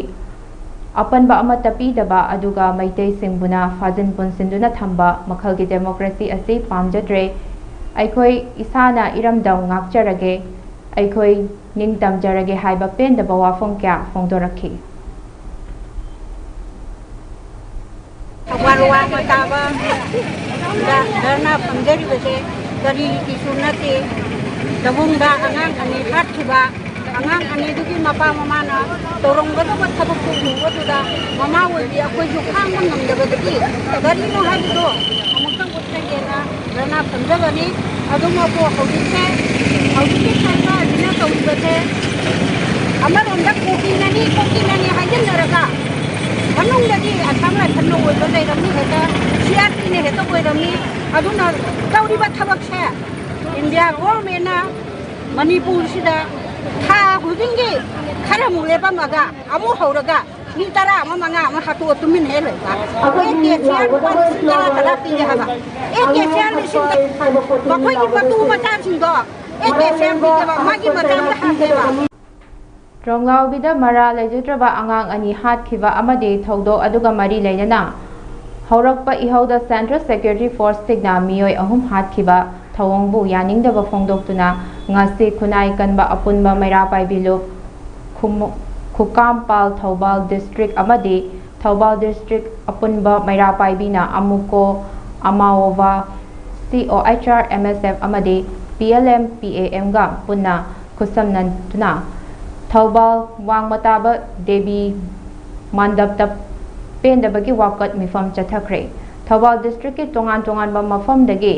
ꯑꯄꯟꯕ ꯑꯃꯠꯇ ꯄꯤꯗꯕ, ꯑꯗꯨꯒ ꯃꯩꯇꯩꯁꯤꯡꯕꯨꯅ ꯐꯥꯖꯤꯟ ꯄꯨꯟꯁꯤꯟꯗꯨꯅ ꯊꯝꯕ ꯃꯈꯜꯒꯤ ꯗꯦꯃꯣꯀ꯭ꯔꯦꯁꯤ ꯑꯁꯤ ꯄꯥꯝꯖꯗ꯭ꯔꯦ꯫ ꯑꯩꯈꯣꯏ ꯏꯁꯥꯅ ꯏꯔꯝꯗꯝ ꯉꯥꯛꯆꯔꯒꯦ, ꯑꯩꯈꯣꯏ ꯅꯤꯡꯇꯝꯖꯔꯒꯦ ꯍꯥꯏꯕ ꯄꯦꯟꯗꯕ ꯋꯥꯐꯝ ꯀꯌꯥ ꯐꯣꯡꯗꯣꯔꯛꯈꯤ꯫ ꯊꯧꯕꯥꯜ ꯋꯥꯡꯃ ꯇꯥꯕ ꯗ ꯙꯔꯅꯥ ꯐꯝꯖꯔꯤꯕꯁꯦ ꯀꯔꯤꯒꯤꯁꯨ ꯅꯠꯇꯦ꯫ ꯂꯧꯕꯨꯡꯗ ꯑꯉꯥꯡ ꯑꯅꯤ ꯍꯥꯠꯈꯤꯕ, ꯑꯉꯥꯡ ꯑꯅꯤꯗꯨꯒꯤ ꯃꯄꯥ ꯃꯃꯥꯅ ꯇꯧꯔꯝꯒꯗꯕ ꯊꯕꯛꯇꯨ ꯎꯕꯗꯨꯗ ꯃꯃꯥ ꯑꯣꯏꯕꯤ ꯑꯩꯈꯣꯏꯁꯨ ꯈꯥꯡꯕ ꯉꯝꯗꯕꯗꯒꯤ ꯀꯔꯤꯅꯣ ꯍꯥꯏꯕꯗꯣ ꯑꯃꯨꯛꯇꯪ ꯎꯠꯆꯒꯦꯅ ꯙꯔꯅꯥ ꯐꯝꯖꯕꯅꯤ꯫ ꯑꯗꯨꯃꯛꯄꯨ ꯍꯧꯖꯤꯛꯁꯦ, ꯍꯧꯖꯤꯛꯀꯤ ꯁꯔꯀꯥꯔꯁꯤꯅ ꯇꯧꯔꯤꯕꯁꯦ, ꯑꯃꯔꯣꯝꯗ ꯀꯨꯀꯤꯅꯅꯤ, ꯀꯨꯀꯤꯅꯅꯤ ꯍꯥꯏꯖꯤꯟꯅꯔꯒ, ꯃꯅꯨꯡꯗꯗꯤ ꯑꯁꯥꯝ ꯔꯥꯏꯐꯜꯅ ꯑꯣꯏꯕ ꯂꯩꯔꯝꯃꯤ, ꯍꯦꯛꯇ ꯁꯤꯑꯥꯔꯄꯤꯅ ꯍꯦꯛꯇ ꯑꯣꯏꯔꯝꯃꯤ꯫ ꯑꯗꯨꯅ ꯇꯧꯔꯤꯕ ꯊꯕꯛꯁꯦ, ꯏꯟꯗꯤꯌꯥ ꯒꯣꯔꯃꯦꯟꯅ ꯃꯅꯤꯄꯨꯔꯁꯤꯗ ꯊꯥ ꯈꯨꯗꯤꯡꯒꯤ ꯈꯔꯃꯨꯛ ꯂꯦꯞꯄꯝꯃꯒ, ꯑꯃꯨꯛ ꯍꯧꯔꯒ ꯃꯤ ꯇꯔꯥ ꯑꯃ, ꯃꯉꯥ ꯑꯃ ꯍꯥꯠꯇꯣꯛꯑ ꯇꯨꯃꯤꯟ ꯍꯦꯛ ꯂꯩꯕ꯫ ꯑꯦ ꯀꯦ ꯁꯤ ꯑꯥꯔ ꯂꯨꯄꯥ ꯂꯤꯁꯤꯡ ꯇꯔꯥ ꯇꯔꯥ ꯄꯤꯒꯦ ꯍꯥꯏꯕ꯫ ꯑꯦ ꯀꯦ ꯁꯤ ꯑꯥꯔ ꯂꯤꯁꯤꯡ ꯇꯔꯥ, ꯃꯈꯣꯏꯒꯤ ꯃꯇꯨ ꯃꯆꯥꯁꯤꯡꯗꯣ ꯑꯦ ꯀꯦ ꯁꯤ ꯑꯥꯔ ꯄꯤꯒꯦꯕ, ꯃꯥꯒꯤ ꯃꯆꯥ ꯑꯝꯇ ꯍꯥꯠꯀꯦꯕ꯫ ꯇ꯭ꯔꯣꯡꯂꯥꯎꯕꯤꯗ ꯃꯔꯥ ꯂꯩꯖꯗ꯭ꯔꯕ ꯑꯉꯥꯡ ꯑꯅꯤ ꯍꯥꯠꯈꯤꯕ ꯑꯃꯗꯤ ꯊꯧꯗꯣꯛ ꯑꯗꯨꯒ ꯃꯔꯤ ꯂꯩꯅꯅ ꯍꯧꯔꯛꯄ ꯏꯍꯧꯗ Central Security Forceꯁꯤꯡꯅ ꯃꯤꯑꯣꯏ ꯑꯍꯨꯝ ꯍꯥꯠꯈꯤꯕ ꯊꯧꯑꯣꯡꯕꯨ ꯌꯥꯅꯤꯡꯗꯕ ꯐꯣꯡꯗꯣꯛꯇꯨꯅ ꯉꯁꯤ ꯈꯨꯟꯅꯥꯏ ꯀꯟꯕ ꯑꯄꯨꯟꯕ ꯃꯩꯔꯥ ꯄꯥꯏꯕꯤ ꯂꯨꯞ ꯈꯨꯃꯨ-, ꯈꯨꯀꯥꯝꯄꯥꯜ ꯊꯧꯕꯥꯜ district ꯑꯃꯗꯤ ꯊꯧꯕꯥꯜ district ꯑꯄꯨꯟꯕ ꯃꯩꯔꯥ ꯄꯥꯏꯕꯤꯅ ꯑꯃꯨꯀꯣ ꯑꯃꯥꯋꯣꯕꯥ, C O H R, M S F ꯑꯃꯗꯤ P L M P A Mꯒ ꯄꯨꯟꯅ ꯈꯨꯠꯁꯝꯅꯗꯨꯅ ꯊꯧꯕꯥꯜ ꯋꯥꯡꯃ ꯇꯥꯕ ꯗꯦꯕꯤ ꯃꯟꯗꯞꯇ ꯄꯦꯟꯗꯕꯒꯤ ꯋꯥꯀꯠ ꯃꯤꯐꯝ ꯆꯠꯊꯈ꯭ꯔꯦ꯫ ꯊꯧꯕꯥꯜ districtꯀꯤ ꯇꯣꯉꯥꯟ ꯇꯣꯉꯥꯟꯕ ꯃꯐꯝꯗꯒꯤ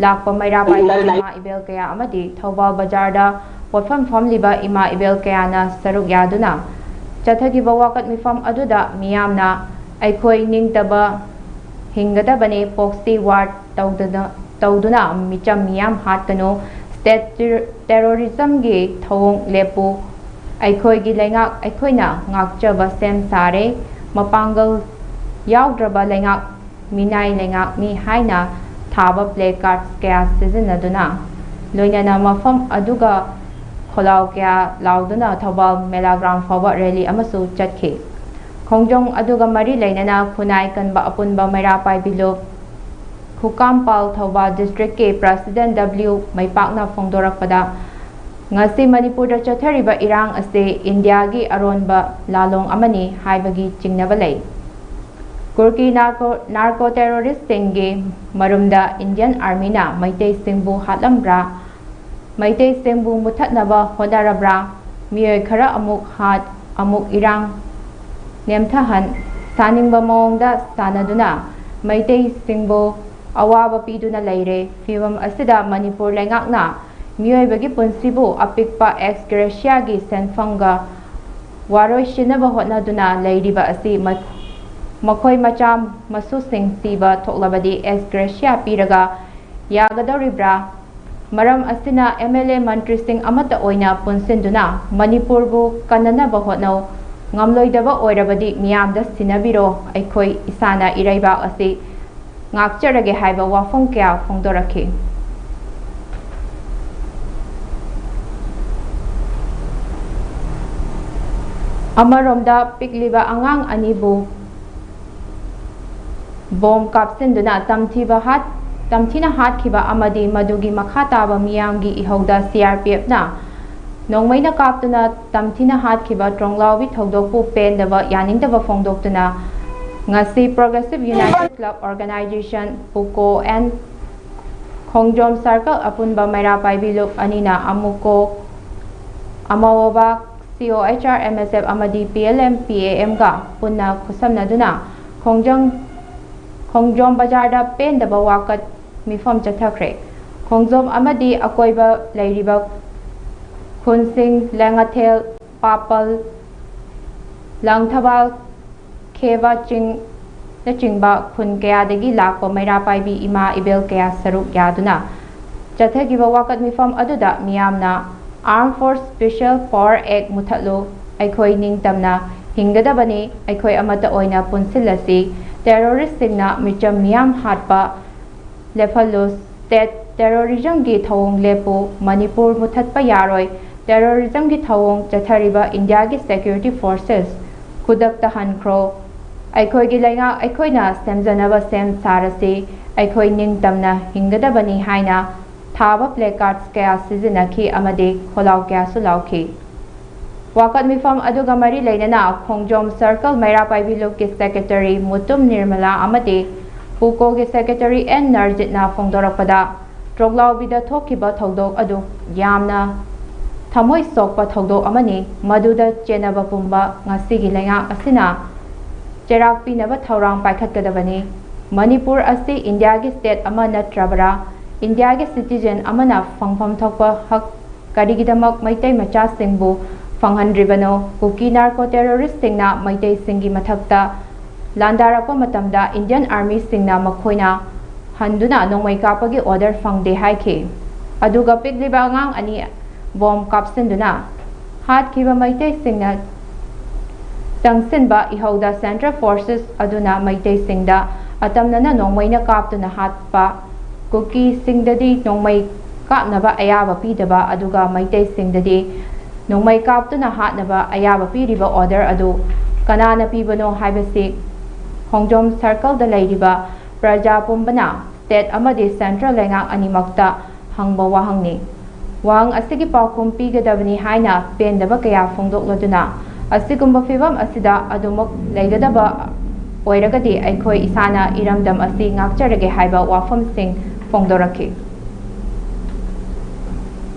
ꯂꯥꯛꯄ ꯃꯩꯔꯥ ꯄꯥꯏꯕꯤ ꯏꯃꯥ ꯏꯕꯦꯜ ꯀꯌꯥ ꯑꯃꯗꯤ ꯊꯧꯕꯥꯜ ꯕꯖꯥꯔꯗ ꯄꯣꯠꯐꯝ ꯐꯝꯂꯤꯕ ꯏꯃꯥ ꯏꯕꯦꯜ ꯀꯌꯥꯅ ꯁꯔꯨꯛ ꯌꯥꯗꯨꯅ ꯆꯠꯊꯈꯤꯕ ꯋꯥꯀꯠ ꯃꯤꯐꯝ ꯑꯗꯨꯗ ꯃꯤꯌꯥꯝꯅ "ꯑꯩꯈꯣꯏ ꯅꯤꯡꯇꯝꯕ ꯍꯤꯡꯒꯗꯕꯅꯤ, proxy war ꯇꯧꯗꯅ ꯇꯧꯗꯨꯅ ꯃꯤꯆꯝ ꯃꯤꯌꯥꯝ ꯍꯥꯠꯀꯅꯨ, state terrorism ꯒꯤ ꯊꯧꯑꯣꯡ ꯂꯦꯞꯄꯨ, ꯑꯩꯈꯣꯏꯒꯤ ꯂꯩꯉꯥꯛ ꯑꯩꯈꯣꯏꯅ ꯉꯥꯛꯆꯕ ꯁꯦꯝ ꯁꯥꯔꯦ, ꯃꯄꯥꯡꯒꯜ ꯌꯥꯎꯗ꯭ꯔꯕ ꯂꯩꯉꯥꯛ, ꯃꯤꯅꯥꯏ ꯂꯩꯉꯥꯛꯅꯤ" ꯍꯥꯏꯅ ꯊꯥꯕ placard ꯀꯌꯥ ꯁꯤꯖꯤꯟꯅꯗꯨꯅ, ꯂꯣꯏꯅꯅ ꯃꯐꯝ ꯑꯗꯨꯒ ꯈꯣꯜꯂꯥꯎ ꯀꯌꯥ ꯂꯥꯎꯗꯨꯅ ꯊꯧꯕꯥꯜ ꯃꯦꯂꯥ ground ꯐꯥꯎꯕ rally ꯑꯃꯁꯨ ꯆꯠꯈꯤ꯫ ꯈꯣꯡꯖꯣꯝ ꯑꯗꯨꯒ ꯃꯔꯤ ꯂꯩꯅꯅ ꯈꯨꯟꯅꯥꯏ ꯀꯟꯕ ꯑꯄꯨꯟꯕ ꯃꯩꯔꯥ ꯄꯥꯏꯕꯤ ꯂꯨꯞ ꯈꯨꯀꯥꯝꯄꯥꯜ ꯊꯧꯕꯥꯜ district ꯀꯤ president W ꯃꯩꯄꯥꯛꯅ ꯐꯣꯡꯗꯣꯔꯛꯄꯗ, ꯉꯁꯤ ꯃꯅꯤꯄꯨꯔꯗ ꯆꯠꯊꯔꯤꯕ ꯏꯔꯥꯡ ꯑꯁꯤ ꯏꯟꯗꯤꯌꯥꯒꯤ ꯑꯔꯣꯟꯕ ꯂꯥꯂꯣꯡ ꯑꯃꯅꯤ ꯍꯥꯏꯕꯒꯤ ꯆꯤꯡꯅꯕ ꯂꯩ꯫ ꯀꯨꯔꯀꯤ narco narco terrorist ꯁꯤꯡꯒꯤ ꯃꯔꯨꯝꯗ Indian Army ꯅ ꯃꯩꯇꯩꯁꯤꯡꯕꯨ ꯍꯥꯠꯂꯝꯕ꯭ꯔꯥ? ꯃꯩꯇꯩꯁꯤꯡꯕꯨ ꯃꯨꯊꯠꯅꯕ ꯍꯣꯠꯅꯔꯕ꯭ꯔꯥ? ꯃꯤꯑꯣꯏ ꯈꯔ ꯑꯃꯨꯛ ꯍꯥꯠ, ꯑꯃꯨꯛ ꯏꯔꯥꯡ ꯅꯦꯝꯊꯍꯟ ꯁꯥꯅꯤꯡꯕ ꯃꯑꯣꯡꯗ ꯁꯥꯟꯅꯗꯨꯅ ꯃꯩꯇꯩꯁꯤꯡꯕꯨ ꯑꯋꯥꯕ ꯄꯤꯗꯨꯅ ꯂꯩꯔꯦ꯫ ꯐꯤꯚꯝ ꯑꯁꯤꯗ ꯃꯅꯤꯄꯨꯔ ꯂꯩꯉꯥꯛꯅ ꯃꯤꯑꯣꯏꯕꯒꯤ ꯄꯨꯟꯁꯤꯕꯨ ꯑꯄꯤꯛꯄ ex gratia ꯒꯤ ꯁꯦꯟꯐꯝꯒ ꯋꯥꯔꯣꯏꯁꯤꯟꯅꯕ ꯍꯣꯠꯅꯗꯨꯅ ꯂꯩꯔꯤꯕ ꯑꯁꯤ ꯃ-, ꯃꯈꯣꯏ ꯃꯆꯥ ꯃꯁꯨꯁꯤꯡ ꯁꯤꯕ ꯊꯣꯛꯂꯕꯗꯤ ex gratia ꯄꯤꯔꯒ ꯌꯥꯒꯗꯧꯔꯤꯕ꯭ꯔꯥ? ꯃꯔꯝ ꯑꯁꯤꯅ M L A ꯃꯟꯇ꯭ꯔꯤꯁꯤꯡ ꯑꯃꯠꯇ ꯑꯣꯏꯅ ꯄꯨꯟꯁꯤꯟꯗꯨꯅ ꯃꯅꯤꯄꯨꯔꯕꯨ ꯀꯟꯅꯅꯕ ꯍꯣꯠꯅꯧ꯫ ꯉꯝꯂꯣꯏꯗꯕ ꯑꯣꯏꯔꯕꯗꯤ ꯃꯤꯌꯥꯝꯗ ꯁꯤꯟꯅꯕꯤꯔꯣ꯫ ꯑꯩꯈꯣꯏ ꯏꯁꯥꯅ ꯏꯔꯩꯕꯥꯛ ꯑꯁꯤ ꯉꯥꯛꯆꯔꯒꯦ ꯍꯥꯏꯕ ꯋꯥꯐꯝ ꯀꯌꯥ ꯐꯣꯡꯗꯣꯔꯛꯈꯤ꯫ ꯑꯃꯔꯣꯝꯗ, ꯄꯤꯛꯂꯤꯕ ꯑꯉꯥꯡ ꯑꯅꯤꯕꯨ ꯕꯣꯝ ꯀꯥꯞꯁꯤꯟꯗꯨꯅ ꯇꯝꯊꯤꯕ ꯍꯥꯠ-, ꯇꯝꯊꯤꯅ ꯍꯥꯠꯈꯤꯕ ꯑꯃꯗꯤ ꯃꯗꯨꯒꯤ ꯃꯈꯥ ꯇꯥꯕ ꯃꯤꯌꯥꯝꯒꯤ ꯏꯍꯧꯗ C R P F ꯅ ꯅꯣꯡꯃꯩꯅ ꯀꯥꯞꯇꯨꯅ ꯇꯝꯊꯤꯅ ꯍꯥꯠꯈꯤꯕ ꯇ꯭ꯔꯣꯡꯂꯥꯎꯕꯤ ꯊꯧꯗꯣꯛꯄꯨ ꯄꯦꯟꯗꯕ ꯌꯥꯅꯤꯡꯗꯕ ꯐꯣꯡꯗꯣꯛꯇꯨꯅ ꯉꯁꯤ Progressive United Club Organization, PUCO and Khongjom circle ꯑꯄꯨꯟꯕ ꯃꯩꯔꯥ ꯄꯥꯏꯕꯤ ꯂꯨꯞ ꯑꯅꯤꯅ ꯑꯃꯨꯀꯣ, ꯑꯃꯑꯣꯕꯥꯛ, C O H R, M S F ꯑꯃꯗꯤ P L M, P A M ꯒ ꯄꯨꯟꯅ ꯈꯨꯠꯁꯝꯅꯗꯨꯅ ꯈꯣꯡꯖꯣꯝ, ꯈꯣꯡꯖꯣꯝ ꯕꯖꯥꯔꯗ ꯄꯦꯟꯗꯕ ꯋꯥꯀꯠ ꯃꯤꯐꯝ ꯆꯠꯊꯈ꯭ꯔꯦ꯫ ꯈꯣꯡꯖꯣꯝ ꯑꯃꯗꯤ ꯑꯀꯣꯏꯕ ꯂꯩꯔꯤꯕ ꯈꯨꯟꯁꯤꯡ ꯂꯦꯡꯉꯊꯦꯜ, ꯄꯥꯄꯜ, ꯂꯥꯡꯊꯕꯥꯜ, ꯈꯦꯕꯥ ꯆꯤꯡꯅꯆꯤꯡꯕ ꯈꯨꯟ ꯀꯌꯥꯗꯒꯤ ꯂꯥꯛꯄ ꯃꯩꯔꯥ ꯄꯥꯏꯕꯤ ꯏꯃꯥ ꯏꯕꯦꯜ ꯀꯌꯥ ꯁꯔꯨꯛ ꯌꯥꯗꯨꯅ ꯆꯠꯊꯈꯤꯕ ꯋꯥꯀꯠ ꯃꯤꯐꯝ ꯑꯗꯨꯗ ꯃꯤꯌꯥꯝꯅ Armed Force Special Power Act ꯃꯨꯊꯠꯂꯨ, ꯑꯩꯈꯣꯏ ꯅꯤꯡꯇꯝꯅ ꯍꯤꯡꯒꯗꯕꯅꯤ, ꯑꯩꯈꯣꯏ ꯑꯃꯠꯇ ꯑꯣꯏꯅ ꯄꯨꯟꯁꯤꯜꯂꯁꯤ, ꯇꯦꯔꯣꯔꯤꯁꯁꯤꯡꯅ ꯃꯤꯆꯝ ꯃꯤꯌꯥꯝ ꯍꯥꯠꯄ ꯂꯦꯞꯍꯜꯂꯨ, ꯁ꯭ꯇꯦꯠ ꯇꯦꯔꯣꯔꯤꯖꯝꯒꯤ ꯊꯧꯑꯣꯡ ꯂꯦꯞꯄꯨ, ꯃꯅꯤꯄꯨꯔ ꯃꯨꯊꯠꯄ ꯌꯥꯔꯣꯏ, ꯇꯦꯔꯣꯔꯤꯖꯝꯒꯤ ꯊꯧꯑꯣꯡ ꯆꯠꯊꯔꯤꯕ ꯏꯟꯗꯤꯌꯥꯒꯤ ꯁꯦꯀ꯭ꯌꯨꯔꯤꯇꯤ ꯐꯣꯔꯁꯦꯁ ꯈꯨꯗꯛꯇ ꯍꯟꯈ꯭ꯔꯣ, ꯑꯩꯈꯣꯏꯒꯤ ꯂꯩꯉꯥꯛ ꯑꯩꯈꯣꯏꯅ ꯁꯦꯝꯖꯅꯕ ꯁꯦꯝ ꯁꯥꯔꯁꯤ, ꯑꯩꯈꯣꯏ ꯅꯤꯡꯇꯝꯅ ꯍꯤꯡꯒꯗꯕꯅꯤ ꯍꯥꯏꯅ ꯊꯥꯕ ꯄ꯭ꯂꯦ ꯀꯥꯔꯗꯁ ꯀꯌꯥ ꯁꯤꯖꯤꯟꯅꯈꯤ ꯑꯃꯗꯤ ꯈꯣꯜꯂꯥꯎ ꯀꯌꯥꯁꯨ ꯂꯥꯎꯈꯤ꯫ ꯋꯥꯀꯠ ꯃꯤꯐꯝ ꯑꯗꯨꯒ ꯃꯔꯤ ꯂꯩꯅꯅ ꯈꯣꯡꯖꯣꯝ ꯁꯔꯀꯜ ꯃꯩꯔꯥ ꯄꯥꯏꯕꯤ ꯂꯨꯞꯀꯤ ꯁꯦꯀ꯭ꯔꯦꯇꯔꯤ ꯃꯨꯇꯨꯝ ꯅꯤꯔꯃꯂꯥ ꯑꯃꯗꯤ ꯄꯨꯀꯣꯒꯤ ꯁꯦꯀ꯭ꯔꯦꯇꯔꯤ ꯑꯦꯟ ꯅꯔꯖꯤꯠꯅ ꯐꯣꯡꯗꯣꯔꯛꯄꯗ, ꯇ꯭ꯔꯣꯛꯂꯥꯎꯕꯤꯗ ꯊꯣꯛꯈꯤꯕ ꯊꯧꯗꯣꯛ ꯑꯗꯨ ꯌꯥꯝꯅ ꯊꯃꯣꯏ ꯁꯣꯛꯄ ꯊꯧꯗꯣꯛ ꯑꯃꯅꯤ꯫ ꯃꯗꯨꯗ ꯆꯦꯟꯅꯕ ꯄꯨꯝꯕ ꯉꯁꯤꯒꯤ ꯂꯩꯉꯥꯛ ꯑꯁꯤꯅ ꯆꯩꯔꯥꯛ ꯄꯤꯅꯕ ꯊꯧꯔꯥꯡ ꯄꯥꯏꯈꯠꯀꯗꯕꯅꯤ꯫ ꯃꯅꯤꯄꯨꯔ ꯑꯁꯤ ꯏꯟꯗꯤꯌꯥꯒꯤ ꯁ꯭ꯇꯦꯠ ꯑꯃ ꯅꯠꯇ꯭ꯔꯕ꯭ꯔꯥ? ꯏꯟꯗꯤꯌꯥꯒꯤ ꯁꯤꯇꯤꯖꯦꯟ ꯑꯃꯅ ꯐꯪꯐꯝ ꯊꯣꯛꯄ ꯍꯛ ꯀꯔꯤꯒꯤꯗꯃꯛ ꯃꯩꯇꯩ ꯃꯆꯥꯁꯤꯡꯕꯨ ꯐꯪꯍꯟꯗ꯭ꯔꯤꯕꯅꯣ? ꯀꯨꯀꯤ ꯅꯥꯔꯀꯣ ꯇꯦꯔꯣꯔꯤꯁꯁꯤꯡꯅ ꯃꯩꯇꯩꯁꯤꯡꯒꯤ ꯃꯊꯛꯇ ꯂꯥꯟꯗꯥꯔꯛꯄ ꯃꯇꯝꯗ ꯏꯟꯗꯤꯌꯟ ꯑꯥꯔꯃꯤꯁꯤꯡꯅ ꯃꯈꯣꯏꯅ ꯍꯟꯗꯨꯅ ꯅꯣꯡꯃꯩ ꯀꯥꯞꯄꯒꯤ ꯑꯣꯔꯗꯔ ꯐꯪꯗꯦ ꯍꯥꯏꯈꯤ꯫ ꯑꯗꯨꯒ ꯄꯤꯛꯂꯤꯕ ꯑꯉꯥꯡ ꯑꯅꯤ ꯕꯣꯝ ꯀꯥꯞꯁꯤꯟꯗꯨꯅ ꯍꯥꯠꯈꯤꯕ ꯃꯩꯇꯩꯁꯤꯡꯅ ꯆꯪꯁꯤꯟꯕ ꯏꯍꯧꯗ ꯁꯦꯟꯇ꯭ꯔꯦꯜ ꯐꯣꯔꯁꯦꯁ ꯑꯗꯨꯅ ꯃꯩꯇꯩꯁꯤꯡꯗ ꯑꯇꯝꯅꯅ ꯅꯣꯡꯃꯩꯅ ꯀꯥꯞꯇꯨꯅ ꯍꯥꯠꯄ, ꯀꯨꯀꯤꯁꯤꯡꯗꯗꯤ ꯅꯣꯡꯃꯩ ꯀꯥꯞꯅꯕ ꯑꯌꯥꯕ ꯄꯤꯗꯕ, ꯑꯗꯨꯒ ꯃꯩꯇꯩꯁꯤꯡꯗꯗꯤ ꯅꯣꯡꯃꯩ ꯀꯥꯞꯇꯨꯅ ꯍꯥꯠꯅꯕ ꯑꯌꯥꯕ ꯄꯤꯔꯤꯕ ꯑꯣꯔꯗꯔ ꯑꯗꯨ ꯀꯅꯥꯅ ꯄꯤꯕꯅꯣ ꯍꯥꯏꯕꯁꯤ ꯈꯣꯡꯖꯣꯝ ꯁꯔꯀꯜꯗ ꯂꯩꯔꯤꯕ ꯄ꯭ꯔꯖꯥ ꯄꯨꯝꯕꯅ ꯁ꯭ꯇꯦꯠ ꯑꯃꯗꯤ ꯁꯦꯟꯇ꯭ꯔꯦꯜ ꯂꯩꯉꯥꯛ ꯑꯅꯤꯃꯛꯇ ꯍꯪꯕ ꯋꯥꯍꯪꯅꯤ꯫ ꯋꯥꯍꯪ ꯑꯁꯤꯒꯤ ꯄꯥꯎꯈꯨꯝ ꯄꯤꯒꯗꯕꯅꯤ ꯍꯥꯏꯅ ꯄꯦꯟꯗꯕ ꯀꯌꯥ ꯐꯣꯡꯗꯣꯛꯂꯗꯨꯅ, ꯑꯁꯤꯒꯨꯝꯕ ꯐꯤꯚꯝ ꯑꯁꯤꯗ ꯑꯗꯨꯃꯛ ꯂꯩꯒꯗꯕ ꯑꯣꯏꯔꯒꯗꯤ ꯑꯩꯈꯣꯏ ꯏꯁꯥꯅ ꯏꯔꯝꯗꯝ ꯑꯁꯤ ꯉꯥꯛꯆꯔꯒꯦ ꯍꯥꯏꯕ ꯋꯥꯐꯝꯁꯤꯡ ꯐꯣꯡꯗꯣꯔꯛꯈꯤ꯫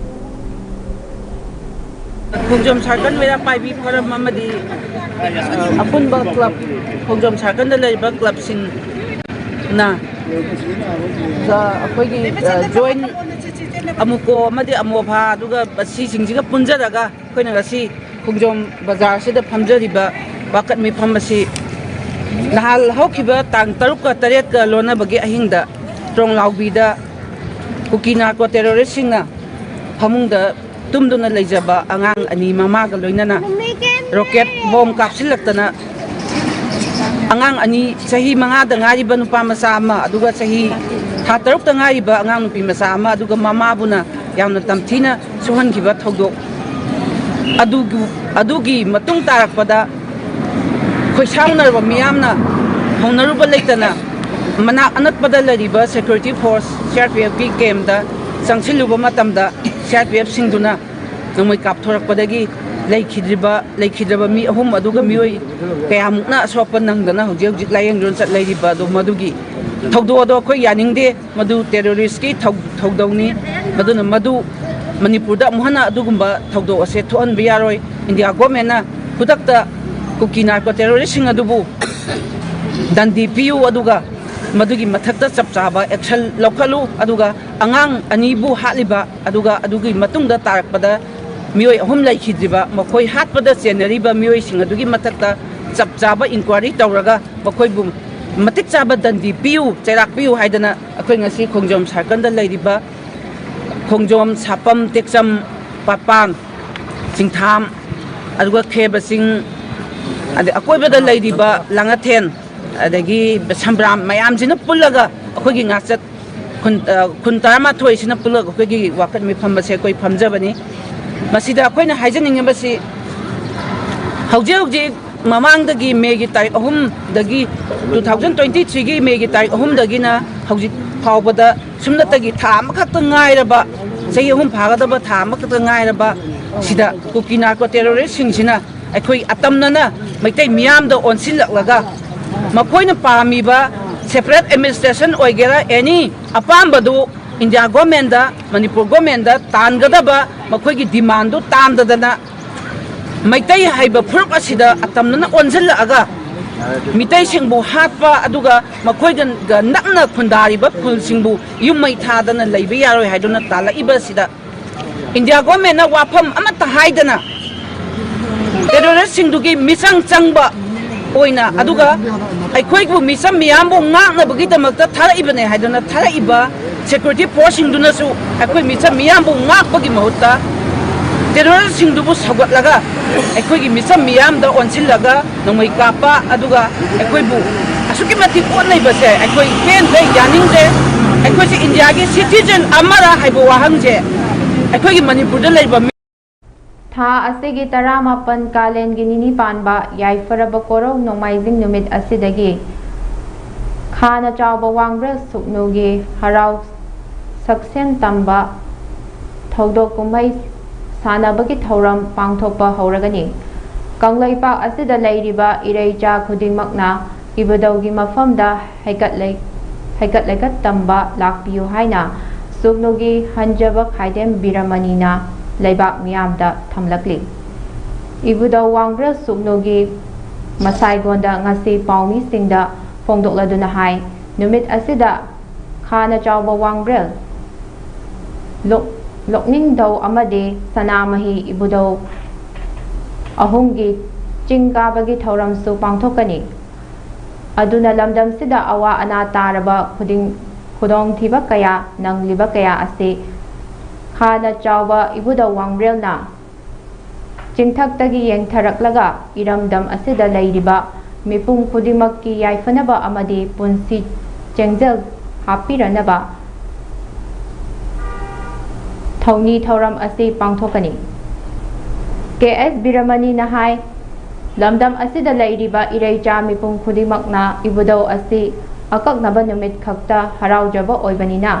ꯈꯣꯡꯖꯣꯝ ꯁꯥꯔꯀꯜ ꯃꯩꯔꯥ ꯄꯥꯏꯕꯤ ꯐꯣꯔꯝ ꯑꯃꯗꯤ ꯑꯄꯨꯟꯕ ꯀ꯭ꯂꯕ, ꯈꯣꯡꯖꯣꯝ ꯁꯥꯔꯀꯜꯗ ꯂꯩꯔꯤꯕ ꯀ꯭ꯂꯕꯁꯤꯡꯅ ꯑꯩꯈꯣꯏꯒꯤ ꯖꯣꯏꯟ ꯑꯃꯨꯀꯣ ꯑꯃꯗꯤ ꯑꯃꯣꯐꯥ, ꯑꯗꯨꯒ ꯃꯁꯤꯁꯤꯡꯁꯤꯒ ꯄꯨꯟꯖꯔꯒ ꯑꯩꯈꯣꯏꯅ ꯉꯁꯤ ꯈꯣꯡꯖꯣꯝ ꯕꯖꯥꯔꯁꯤꯗ ꯐꯝꯖꯔꯤꯕ ꯋꯥꯀꯠ ꯃꯤꯐꯝ ꯑꯁꯤ ꯅꯍꯥꯜ ꯍꯧꯈꯤꯕ ꯇꯥꯡ ꯇꯔꯨꯛꯀ ꯇꯔꯦꯠꯀ ꯂꯣꯟꯅꯕꯒꯤ ꯑꯍꯤꯡꯗ ꯇ꯭ꯔꯣꯡꯂꯥꯎꯕꯤꯗ ꯀꯨꯀꯤ ꯅꯥꯔꯀꯣ ꯇꯦꯔꯣꯔꯤꯁꯁꯤꯡꯅ ꯐꯃꯨꯡꯗ ꯇꯨꯝꯗꯨꯅ ꯂꯩꯖꯕ ꯑꯉꯥꯡ ꯑꯅꯤ ꯃꯃꯥꯒ ꯂꯣꯏꯅꯅ ꯔꯣꯀꯦꯠ ꯕꯣꯝ ꯀꯥꯞꯁꯤꯜꯂꯛꯇꯅ ꯑꯉꯥꯡ ꯑꯅꯤ, ꯆꯍꯤ ꯃꯉꯥꯗ ꯉꯥꯏꯔꯤꯕ ꯅꯨꯄꯥ ꯃꯆꯥ ꯑꯃ, ꯑꯗꯨꯒ ꯆꯍꯤ ꯊꯥ ꯇꯔꯨꯛꯇ ꯉꯥꯏꯔꯤꯕ ꯑꯉꯥꯡ ꯅꯨꯄꯤ ꯃꯆꯥ ꯑꯃ, ꯑꯗꯨꯒ ꯃꯃꯥꯕꯨꯅ ꯌꯥꯝꯅ ꯇꯝꯊꯤꯅ ꯁꯣꯛꯍꯟꯈꯤꯕ ꯊꯧꯗꯣꯛ ꯑꯗꯨꯒꯤ, ꯑꯗꯨꯒꯤ ꯃꯇꯨꯡ ꯇꯥꯔꯛꯄꯗ ꯈꯣꯏꯁꯥꯎꯅꯔꯕ ꯃꯤꯌꯥꯝꯅ ꯍꯧꯅꯔꯨꯕ ꯂꯩꯇꯅ ꯃꯅꯥꯛ ꯑꯅꯛꯄꯗ ꯂꯩꯔꯤꯕ security force, C R P ꯑꯦꯐꯀꯤ ꯀꯦꯝꯗ ꯆꯪꯁꯤꯜꯂꯨꯕ ꯃꯇꯝꯗ, ꯁꯤ ꯑꯥꯔ ꯄꯤ ꯑꯦꯐꯁꯤꯡꯗꯨꯅ ꯅꯣꯡꯃꯩ ꯀꯥꯞꯊꯣꯔꯛꯄꯗꯒꯤ ꯂꯩꯈꯤꯗ꯭ꯔꯤꯕ, ꯂꯩꯈꯤꯗ꯭ꯔꯕ ꯃꯤ ꯑꯍꯨꯝ, ꯑꯗꯨꯒ ꯃꯤꯑꯣꯏ ꯀꯌꯥꯃꯨꯛꯅ ꯑꯁꯣꯛꯄ ꯅꯪꯗꯅ ꯍꯧꯖꯤꯛ ꯍꯧꯖꯤꯛ ꯂꯥꯌꯦꯡꯗꯨꯅ ꯆꯠ ꯂꯩꯔꯤꯕ ꯑꯗꯨ, ꯃꯗꯨꯒꯤ ꯊꯧꯗꯣꯛ ꯑꯗꯣ ꯑꯩꯈꯣꯏ ꯌꯥꯅꯤꯡꯗꯦ꯫ ꯃꯗꯨ ꯇꯦꯔꯣꯔꯤꯁꯀꯤ ꯊꯧ-, ꯊꯧꯗꯧꯅꯤ꯫ ꯃꯗꯨꯅ ꯃꯗꯨ ꯃꯅꯤꯄꯨꯔꯗ ꯑꯃꯨꯛ ꯍꯟꯅ ꯑꯗꯨꯒꯨꯝꯕ ꯊꯧꯗꯣꯛ ꯑꯁꯦ ꯊꯣꯛꯍꯟꯕ ꯌꯥꯔꯣꯏ꯫ ꯏꯟꯗꯤꯌꯥ ꯒꯣꯔꯃꯦꯟꯅ ꯈꯨꯗꯛꯇ ꯀꯨꯀꯤ ꯅꯥꯔꯀꯣ ꯇꯦꯔꯣꯔꯤꯁꯁꯤꯡ ꯑꯗꯨꯕꯨ ꯗꯟꯗꯤ ꯄꯤꯌꯨ, ꯑꯗꯨꯒ ꯃꯗꯨꯒꯤ ꯃꯊꯛꯇ ꯆꯞ ꯆꯥꯕ ꯑꯦꯛꯁꯟ ꯂꯧꯈꯠꯂꯨ, ꯑꯗꯨꯒ ꯑꯉꯥꯡ ꯑꯅꯤꯕꯨ ꯍꯥꯠꯂꯤꯕ, ꯑꯗꯨꯒ ꯑꯗꯨꯒꯤ ꯃꯇꯨꯡꯗ ꯇꯥꯔꯛꯄꯗ ꯃꯤꯑꯣꯏ ꯑꯍꯨꯝ ꯂꯩꯈꯤꯗ꯭ꯔꯤꯕ, ꯃꯈꯣꯏ ꯍꯥꯠꯄꯗ ꯆꯦꯟꯅꯔꯤꯕ ꯃꯤꯑꯣꯏꯁꯤꯡ ꯑꯗꯨꯒꯤ ꯃꯊꯛꯇ ꯆꯞ ꯆꯥꯕ ꯏꯟꯀ꯭ꯋꯥꯏꯔꯤ ꯇꯧꯔꯒ ꯃꯈꯣꯏꯕꯨ ꯃꯇꯤꯛ ꯆꯥꯕ ꯗꯟꯗꯤ ꯄꯤꯌꯨ, ꯆꯩꯔꯥꯛ ꯄꯤꯌꯨ ꯍꯥꯏꯗꯅ ꯑꯩꯈꯣꯏ ꯉꯁꯤ ꯈꯣꯡꯖꯣꯝ ꯁꯥꯔꯀꯜꯗ ꯂꯩꯔꯤꯕ ꯈꯣꯡꯖꯣꯝ, ꯁꯥꯄꯝ, ꯇꯦꯛꯆꯝ, ꯄꯥꯠꯄꯥꯟ, ꯆꯤꯡꯊꯥꯝ, ꯑꯗꯨꯒ ꯈꯦꯕ ꯆꯤꯡ, ꯑꯗꯩ ꯑꯀꯣꯏꯕꯗ ꯂꯩꯔꯤꯕ ꯂꯥꯡꯉꯊꯦꯟ, ꯑꯗꯒꯤ ꯁꯝꯕ꯭ꯔꯥꯝ ꯃꯌꯥꯝꯁꯤꯅ ꯄꯨꯜꯂꯒ ꯑꯩꯈꯣꯏꯒꯤ ꯉꯥꯛꯆꯠ ꯈꯨꯟ, ꯑ, ꯈꯨꯟ ꯇꯔꯥꯃꯥꯊꯣꯏꯁꯤꯅ ꯄꯨꯜꯂꯒ ꯑꯩꯈꯣꯏꯒꯤ ꯋꯥꯀꯠ ꯃꯤꯐꯝ ꯑꯁꯦ ꯑꯩꯈꯣꯏ ꯐꯝꯖꯕꯅꯤ꯫ ꯃꯁꯤꯗ ꯑꯩꯈꯣꯏꯅ ꯍꯥꯏꯖꯅꯤꯡꯉꯤꯕꯁꯤ, ꯍꯧꯖꯤꯛ ꯍꯧꯖꯤꯛ ꯃꯃꯥꯡꯗꯒꯤ ꯃꯦꯒꯤ ꯇꯥꯔꯤꯛ ꯑꯍꯨꯝꯗꯒꯤ, two thousand twenty three ꯒꯤ ꯃꯦꯒꯤ ꯇꯥꯔꯤꯛ ꯑꯍꯨꯝꯗꯒꯤꯅ ꯍꯧꯖꯤꯛ ꯐꯥꯎꯕꯗ ꯁꯨꯞꯅꯇꯒꯤ ꯊꯥ ꯑꯃꯈꯛꯇ ꯉꯥꯏꯔꯕ, ꯆꯍꯤ ꯑꯍꯨꯝ ꯐꯥꯒꯗꯕ ꯊꯥ ꯑꯃꯈꯛꯇ ꯉꯥꯏꯔꯕ ꯁꯤꯗ ꯀꯨꯀꯤ ꯅꯥꯔꯀꯣ ꯇꯦꯔꯣꯔꯤꯁꯁꯤꯡꯁꯤꯅ ꯑꯩꯈꯣꯏ ꯑꯇꯝꯅꯅ ꯃꯩꯇꯩ ꯃꯤꯌꯥꯝꯗ ꯑꯣꯟꯁꯤꯜꯂꯛꯂꯒ ꯃꯈꯣꯏꯅ ꯄꯥꯝꯃꯤꯕ separate administration ꯑꯣꯏꯒꯦꯔꯥ, ꯑꯦꯅꯤ ꯑꯄꯥꯝꯕꯗꯨ ꯏꯟꯗꯤꯌꯥ ꯒꯣꯔꯃꯦꯟꯗ, ꯃꯅꯤꯄꯨꯔ ꯒꯣꯔꯃꯦꯟꯗ ꯇꯥꯟꯒꯗꯕ ꯃꯈꯣꯏꯒꯤ ꯗꯤꯃꯥꯟꯗꯨ ꯇꯥꯟꯗꯗꯅ ꯃꯩꯇꯩ ꯍꯥꯏꯕ ꯐꯨꯔꯨꯞ ꯑꯁꯤꯗ ꯑꯇꯝꯅꯅ ꯑꯣꯟꯁꯤꯜꯂꯛꯑꯒ ꯃꯤꯇꯩꯁꯤꯡꯕꯨ ꯍꯥꯠꯄ, ꯑꯗꯨꯒ ꯃꯈꯣꯏꯒ ꯅꯛꯅ ꯈꯨꯟꯗꯥꯔꯤꯕ ꯈꯨꯜꯁꯤꯡꯕꯨ ꯌꯨꯝ ꯃꯩ ꯊꯥꯗꯅ ꯂꯩꯕ ꯌꯥꯔꯣꯏ ꯍꯥꯏꯗꯨꯅ ꯇꯥꯜꯂꯛꯏꯕ ꯑꯁꯤꯗ ꯏꯟꯗꯤꯌꯥ ꯒꯣꯔꯃꯦꯟꯅ ꯋꯥꯐꯝ ꯑꯃꯠꯇ ꯍꯥꯏꯗꯅ ꯇꯦꯔꯣꯔꯤꯁꯁꯤꯡꯗꯨꯒꯤ ꯃꯤꯆꯪ ꯆꯪꯕ ꯑꯣꯏꯅ, ꯑꯗꯨꯒ ꯑꯩꯈꯣꯏꯕꯨ ꯃꯤꯆꯝ ꯃꯤꯌꯥꯝꯕꯨ ꯉꯥꯛꯅꯕꯒꯤꯗꯃꯛꯇ ꯊꯥꯔꯛꯏꯕꯅꯦ ꯍꯥꯏꯗꯨꯅ ꯊꯥꯔꯛꯏꯕ ꯁꯦꯀ꯭ꯌꯨꯔꯤꯇꯤ ꯐꯣꯔꯁꯁꯤꯡꯗꯨꯅꯁꯨ ꯑꯩꯈꯣꯏ ꯃꯤꯆꯝ ꯃꯤꯌꯥꯝꯕꯨ ꯉꯥꯛꯄꯒꯤ ꯃꯍꯨꯠꯇ ꯇꯦꯔꯣꯔꯤꯁꯁꯤꯡꯗꯨꯕꯨ ꯁꯧꯒꯠꯂꯒ ꯑꯩꯈꯣꯏꯒꯤ ꯃꯤꯆꯝ ꯃꯤꯌꯥꯝꯗ ꯑꯣꯟꯁꯤꯜꯂꯒ ꯅꯣꯡꯃꯩ ꯀꯥꯞꯄ, ꯑꯗꯨꯒ ꯑꯩꯈꯣꯏꯕꯨ ꯑꯁꯨꯛꯀꯤ ꯃꯇꯤꯛ ꯑꯣꯠꯅꯩꯕꯁꯦ ꯑꯩꯈꯣꯏ ꯄꯦꯟꯗ꯭ꯔꯦ, ꯌꯥꯅꯤꯡꯗ꯭ꯔꯦ꯫ ꯑꯩꯈꯣꯏꯁꯦ ꯏꯟꯗꯤꯌꯥꯒꯤ ꯁꯤꯇꯤꯖꯦꯟ ꯑꯃꯔ ꯍꯥꯏꯕ ꯋꯥꯍꯪꯁꯦ ꯑꯩꯈꯣꯏꯒꯤ ꯃꯅꯤꯄꯨꯔꯗ ꯂꯩꯔꯤꯕ ꯃꯤ- ꯊꯥ ꯑꯁꯤꯒꯤ ꯇꯔꯥꯃꯥꯄꯟ ꯀꯥꯂꯦꯟꯒꯤ ꯅꯤꯅꯤ ꯄꯥꯟꯕ ꯌꯥꯏꯐꯔꯕ ꯀꯣꯔꯧ ꯅꯣꯡꯃꯥꯏꯖꯤꯡ ꯅꯨꯃꯤꯠ ꯑꯁꯤꯗꯒꯤ ꯈꯥꯅ ꯆꯥꯎꯕ ꯋꯥꯡꯕ꯭ꯔꯦꯜ ꯁꯨꯞꯅꯨꯒꯤ ꯍꯔꯥꯎ ꯁꯛꯁꯦꯟ ꯇꯝꯕ ꯊꯧꯗꯣꯛ ꯀꯨꯝꯍꯩ ꯁꯥꯟꯅꯕꯒꯤ ꯊꯧꯔꯝ ꯄꯥꯡꯊꯣꯛꯄ ꯍꯧꯔꯒꯅꯤ꯫ ꯀꯪꯂꯩꯄꯥꯛ ꯑꯁꯤꯗ ꯂꯩꯔꯤꯕ ꯏꯔꯩꯆꯥ ꯈꯨꯗꯤꯡꯃꯛꯅ ꯏꯕꯨꯙꯧꯒꯤ ꯃꯐꯝꯗ ꯍꯩꯀꯠ ꯂꯩ-, ꯍꯩꯀꯠ ꯂꯩꯀꯠ ꯇꯝꯕ ꯂꯥꯛꯄꯤꯌꯨ ꯍꯥꯏꯅ ꯁꯨꯞꯅꯨꯒꯤ ꯍꯟꯖꯕ ꯈꯥꯏꯗꯦꯝ ꯕꯤꯔꯃꯅꯤꯅ ꯂꯩꯕꯥꯛ ꯃꯤꯌꯥꯝꯗ ꯊꯝꯂꯛꯂꯤ꯫ ꯏꯕꯨꯙꯧ ꯋꯥꯡꯕ꯭ꯔꯦꯜ ꯁꯨꯞꯅꯨꯒꯤ ꯃꯁꯥꯏꯒꯣꯟꯗ ꯉꯁꯤ ꯄꯥꯎꯃꯤꯁꯤꯡꯗ ꯐꯣꯡꯗꯣꯛꯂꯗꯨꯅ ꯍꯥꯏ, ꯅꯨꯃꯤꯠ ꯑꯁꯤꯗ ꯈꯥꯅ ꯆꯥꯎꯕ ꯋꯥꯡꯕ꯭ꯔꯦꯜ ꯂꯣꯛ-, ꯂꯣꯛꯅꯤꯡꯊꯧ ꯑꯃꯗꯤ ꯁꯅꯥꯃꯍꯤ ꯏꯕꯨꯙꯧ ꯑꯍꯨꯝꯒꯤ ꯆꯤꯡ ꯀꯥꯕꯒꯤ ꯊꯧꯔꯝꯁꯨ ꯄꯥꯡꯊꯣꯛꯀꯅꯤ꯫ ꯑꯗꯨꯅ ꯂꯝꯗꯝꯁꯤꯗ ꯑꯋꯥ ꯑꯅꯥ ꯇꯥꯔꯕ ꯈꯨꯗꯤꯡ-, ꯈꯨꯗꯣꯡꯊꯤꯕ ꯀꯌꯥ ꯅꯪꯂꯤꯕ ꯀꯌꯥ ꯑꯁꯤ ꯈꯥꯅ ꯆꯥꯎꯕ ꯏꯕꯨꯙꯧ ꯋꯥꯡꯕ꯭ꯔꯦꯜꯅ ꯆꯤꯡꯊꯛꯇꯒꯤ ꯌꯦꯡꯊꯔꯛꯂꯒ ꯏꯔꯝꯗꯝ ꯑꯁꯤꯗ ꯂꯩꯔꯤꯕ ꯃꯤꯄꯨꯝ ꯈꯨꯗꯤꯡꯃꯛꯀꯤ ꯌꯥꯏꯐꯅꯕ ꯑꯃꯗꯤ ꯄꯨꯟꯁꯤ ꯆꯦꯡꯖꯦꯜ ꯍꯥꯞꯄꯤꯔꯅꯕ ꯊꯧꯅꯤ ꯊꯧꯔꯝ ꯑꯁꯤ ꯄꯥꯡꯊꯣꯛꯀꯅꯤ꯫ ꯀꯦ ꯑꯦꯁ ꯕꯤꯔꯃꯅꯤꯅ ꯍꯥꯏ, ꯂꯝꯗꯝ ꯑꯁꯤꯗ ꯂꯩꯔꯤꯕ ꯏꯔꯩꯆꯥ ꯃꯤꯄꯨꯝ ꯈꯨꯗꯤꯡꯃꯛꯅ ꯏꯕꯨꯙꯧ ꯑꯁꯤ ꯑꯀꯛꯅꯕ ꯅꯨꯃꯤꯠ ꯈꯛꯇ ꯍꯔꯥꯎꯖꯕ ꯑꯣꯏꯕꯅꯤꯅ,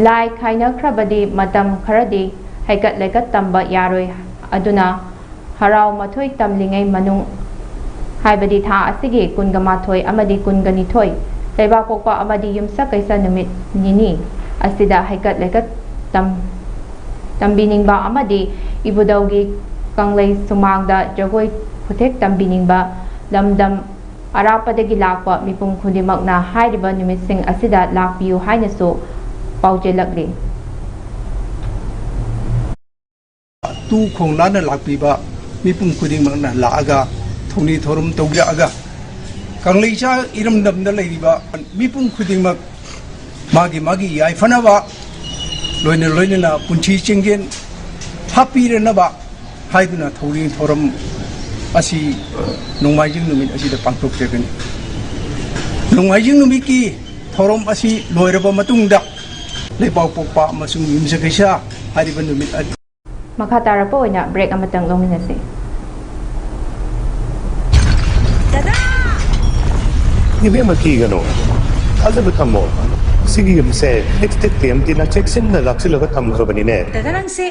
ꯂꯥꯏ ꯈꯥꯏꯅꯈ꯭ꯔꯕꯗꯤ ꯃꯇꯝ ꯈꯔꯗꯤ ꯍꯩꯀꯠ ꯂꯩꯀꯠ ꯇꯝꯕ ꯌꯥꯔꯣꯏ꯫ ꯑꯗꯨꯅ ꯍꯔꯥꯎ ꯃꯊꯣꯏ ꯇꯝꯂꯤꯉꯩ ꯃꯅꯨꯡ, ꯍꯥꯏꯕꯗꯤ ꯊꯥ ꯑꯁꯤꯒꯤ ꯀꯨꯟꯒ ꯃꯥꯊꯣꯏ ꯑꯃꯗꯤ ꯀꯨꯟꯒ ꯅꯤꯊꯣꯏ, ꯂꯩꯕꯥꯛꯄꯣꯛꯄ ꯑꯃꯗꯤ ꯌꯨꯝꯁꯀꯩꯁ ꯅꯨꯃꯤꯠ ꯅꯤꯅꯤ ꯑꯁꯤꯗ ꯍꯩꯀꯠ ꯂꯩꯀꯠ ꯇꯝ-, ꯇꯝꯕꯤꯅꯤꯡꯕ ꯑꯃꯗꯤ ꯏꯕꯨꯙꯧꯒꯤ ꯀꯪꯂꯩ ꯁꯨꯃꯥꯡꯗ ꯖꯒꯣꯏ ꯈꯨꯊꯦꯛ ꯇꯝꯕꯤꯅꯤꯡꯕ ꯂꯝꯗꯝ ꯑꯔꯥꯞꯄꯗꯒꯤ ꯂꯥꯛꯄ ꯃꯤꯄꯨꯝ ꯈꯨꯗꯤꯡꯃꯛꯅ ꯍꯥꯏꯔꯤꯕ ꯅꯨꯃꯤꯠꯁꯤꯡ ꯑꯁꯤꯗ ꯂꯥꯛꯄꯤꯌꯨ ꯍꯥꯏꯅꯁꯨ ꯄꯥꯎꯖꯦꯜꯂꯛꯂꯤ꯫ ꯇꯨ ꯈꯣꯡ ꯂꯥꯟꯅ ꯂꯥꯛꯄꯤꯕ ꯃꯤꯄꯨꯝ ꯈꯨꯗꯤꯡꯃꯛꯅ ꯂꯥꯛꯑꯒ ꯊꯧꯅꯤ ꯊꯧꯔꯝ ꯇꯧꯖꯔꯛꯑꯒ ꯀꯪꯂꯩꯆꯥ ꯏꯔꯝꯗꯝꯗ ꯂꯩꯔꯤꯕ ꯃꯤꯄꯨꯝ ꯈꯨꯗꯤꯡꯃꯛ ꯃꯥꯒꯤ ꯃꯥꯒꯤ ꯌꯥꯏꯐꯅꯕ ꯂꯣꯏꯅ ꯂꯣꯏꯅꯅ ꯄꯨꯟꯁꯤ ꯆꯤꯡꯖꯦꯜ ꯍꯥꯞꯄꯤꯔꯅꯕ ꯍꯥꯏꯗꯨꯅ ꯊꯧꯔꯤ ꯊꯧꯔꯝ ꯑꯁꯤ ꯅꯣꯡꯃꯥꯏꯖꯤꯡ ꯅꯨꯃꯤꯠ ꯑꯁꯤꯗ ꯄꯥꯡꯊꯣꯛꯆꯒꯅꯤ꯫ ꯅꯣꯡꯃꯥꯏꯖꯤꯡ ꯅꯨꯃꯤꯠꯀꯤ ꯊꯧꯔꯝ ꯑꯁꯤ ꯂꯣꯏꯔꯕ ꯃꯇꯨꯡꯗ ꯂꯩꯕꯥꯛꯄꯣꯛꯄ ꯑꯃꯁꯨꯡ ꯌꯨꯝꯁꯀꯩꯁ ꯍꯥꯏꯔꯤꯕ ꯅꯨꯃꯤꯠ ꯑꯗꯨ ꯃꯈꯥ ꯇꯥꯔꯛꯄ ꯑꯣꯏꯅ ꯕ꯭ꯔꯦꯛ ꯑꯃꯇꯪ ꯂꯧꯃꯤꯟꯅꯁꯤ꯫ ꯏꯕꯦꯝꯃ ꯀꯤꯒꯅꯣ, ꯊꯥꯖꯕ ꯊꯝꯃꯣ꯫ ꯁꯤꯒꯤ ꯌꯨꯝꯁꯦ ꯑꯦꯛꯁꯇꯦꯛ ꯇꯤ ꯑꯦꯝ ꯇꯤꯅ ꯆꯦꯛꯁꯤꯟꯅ ꯂꯥꯛꯁꯤꯜꯂꯒ ꯊꯝꯈ꯭ꯔꯕꯅꯤꯅꯦ꯫ ꯗꯗꯥ ꯅꯪꯁꯦ